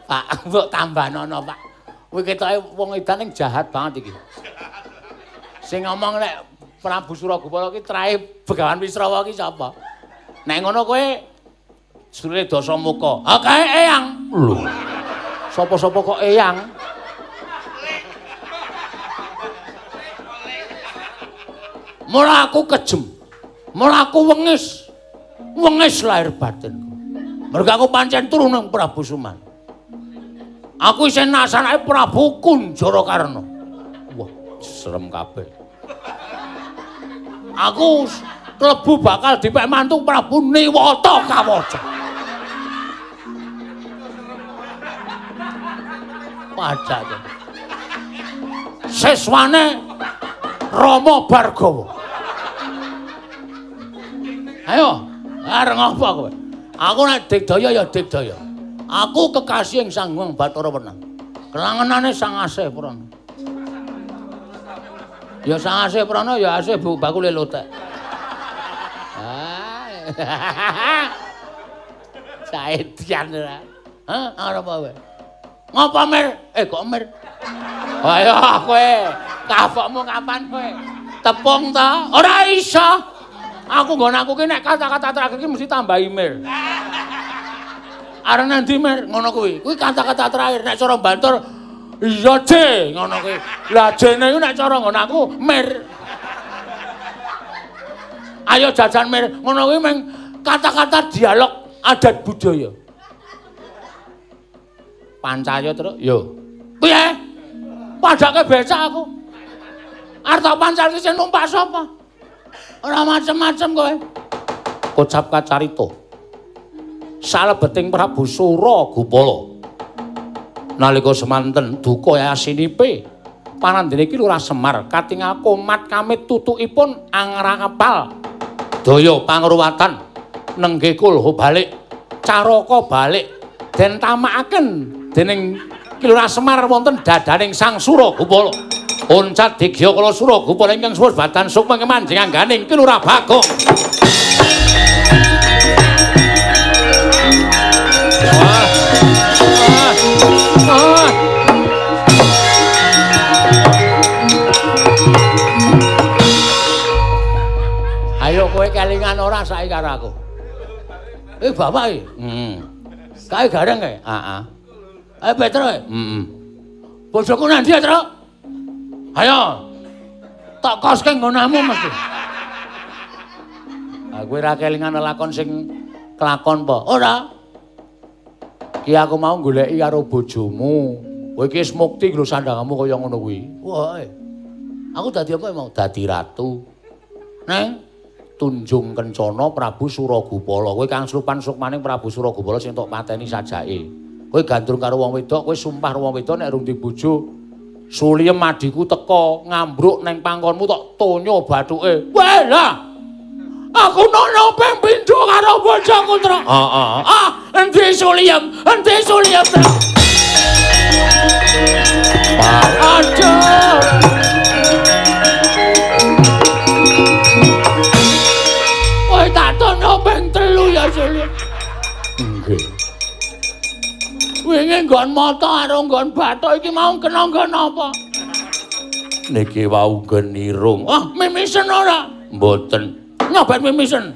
Pak, mbok tambahnono, Pak. Kuwi ketoke wong edan ning jahat banget iki. Sing ngomong nek Prabu Suragupala ki trahe Begawan Wisrawa ki sapa? Nek ngono kowe Sule Dasamuka. Ha kae eyang. Lho. Sapa-sapa kok eyang? Mula aku kejem. Mula aku wengis. Wengis lahir batinku. Mergo aku pancen turuning Prabu Suman. Aku isih nasanake Prabu Kunjarakarna. Wah, serem kabeh. Aku klebu bakal dipek mantu Prabu Niwata Kawaca. Pajake. Siswane Rama Bargawa. Ayo, arep ngapa kowe? Aku nek digdaya ya digdaya. Aku kekasih ing Sang Hyang Bathara Wenang. Kelangenane Sang Asih Prana. Ya Sang Asih Prana ya asih bu bakule lotek. Ah. Saedian ora. Hah, arep apa kowe? Ngapa Mir? Kok Mir? Ayo kowe, kapokmu kapan kowe? Tepung ta? Ora iso. Aku nggon aku ki nek kata-kata terakhir ki mesti tambahi Mir. Arep nang ndi Mir? Ngono kuwi. Kuwi kata-kata terakhir nek cara Bantur iya J ngono kuwi. Lah jene iku nek cara nggon aku Mir. Ayo jajan Mir. Ngono kuwi meng kata-kata dialog adat budaya. Pancaya terus yo. Piye? Padake becak aku. Arep tak pancalke sing numpak sapa? Ora macem-macem kowe. Kocap kacarita. Salebeting Prabu Suragupala. Nalika semanten duka yasinipe panandene iki Lurah Semar katingal komat kamit tutukipun angrapal daya pangruwatan nenggih kulho balik caraka balik den tamakaken dening Ki Lurah Semar wonten dadaning Sang Suragupala. Oncat digya kala Suragupala ingkang suwus badan sukma manjing angganing Ki Lurah Bagong. Wah. Wah. ora saiki karo aku? Bapak iki. Heeh. Kae gareng kae? Heeh. Ayo Petro. Heeh. Bojoku nang ndi, Tru? Ayo. Tak koske nggonamu mesti. Aku ora kelingan lelakon sing kelakon apa? Ora. Ki aku mau goleki karo bojomu. Kowe iki wis mukti lho sandangamu kaya ngono kuwi. Wah. Aku dadi apa mau? Dadi ratu. Neng Tunjung Kencana Prabu Suragupala. Kowe kang slupan sukmaning Prabu Suragupala sing tok pateni sajake. Kowe gandrung karo wong wedok, kowe sumpah karo wong wedok nek rung dibojo. Suliem adhiku teka ngambruk neng pangkonmu tok tonyo bathuke. Weh lah. Aku nono ping pindho karo bojoku, Tru. Heeh. Ah, endi Suliem? Endi Suliem, Tru? Aduh. Kowe tak tono ping 3 ya, Suliem. Nggih. Wingi nggon mata karo nggon bathuk iki mau kena nggon apa? Niki wau nggon irung. Ah, mimisen ora? Mboten. Nyoba mimisen.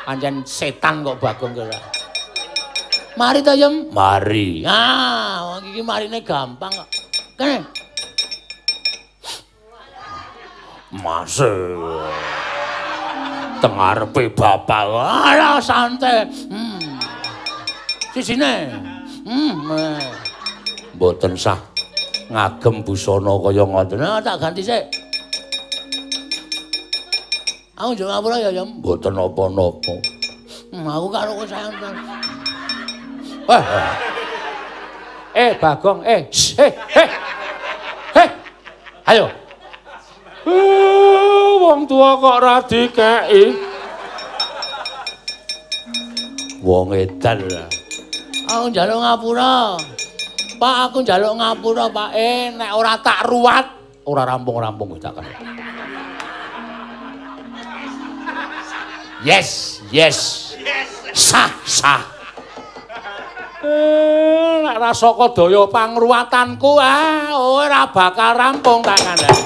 Pancen setan kok Bagong kira. Mari ta, Yem? Mari. Ah, wong iki marine gampang kok. Kene. Mas. Teng ngarepe bapak. Alah santai. Sisine. Mboten sah ngagem busana kaya ngoten. Ah, tak ganti sik. Aku njaluk ngapura ya, Yem. Mboten napa-napa. Aku karo kowe sayang. Wah. Bagong, eh. Ayo. Wong tua kok ora dikeki. Wong edan. Aku njaluk ngapura. Pak, aku njaluk ngapura, Pak. Nek ora tak ruwat, ora rampung-rampung tak kan. Yes, yes. Sah, sah. Nek ra saka daya pangruwatanku, ora bakal rampung tak kandhani.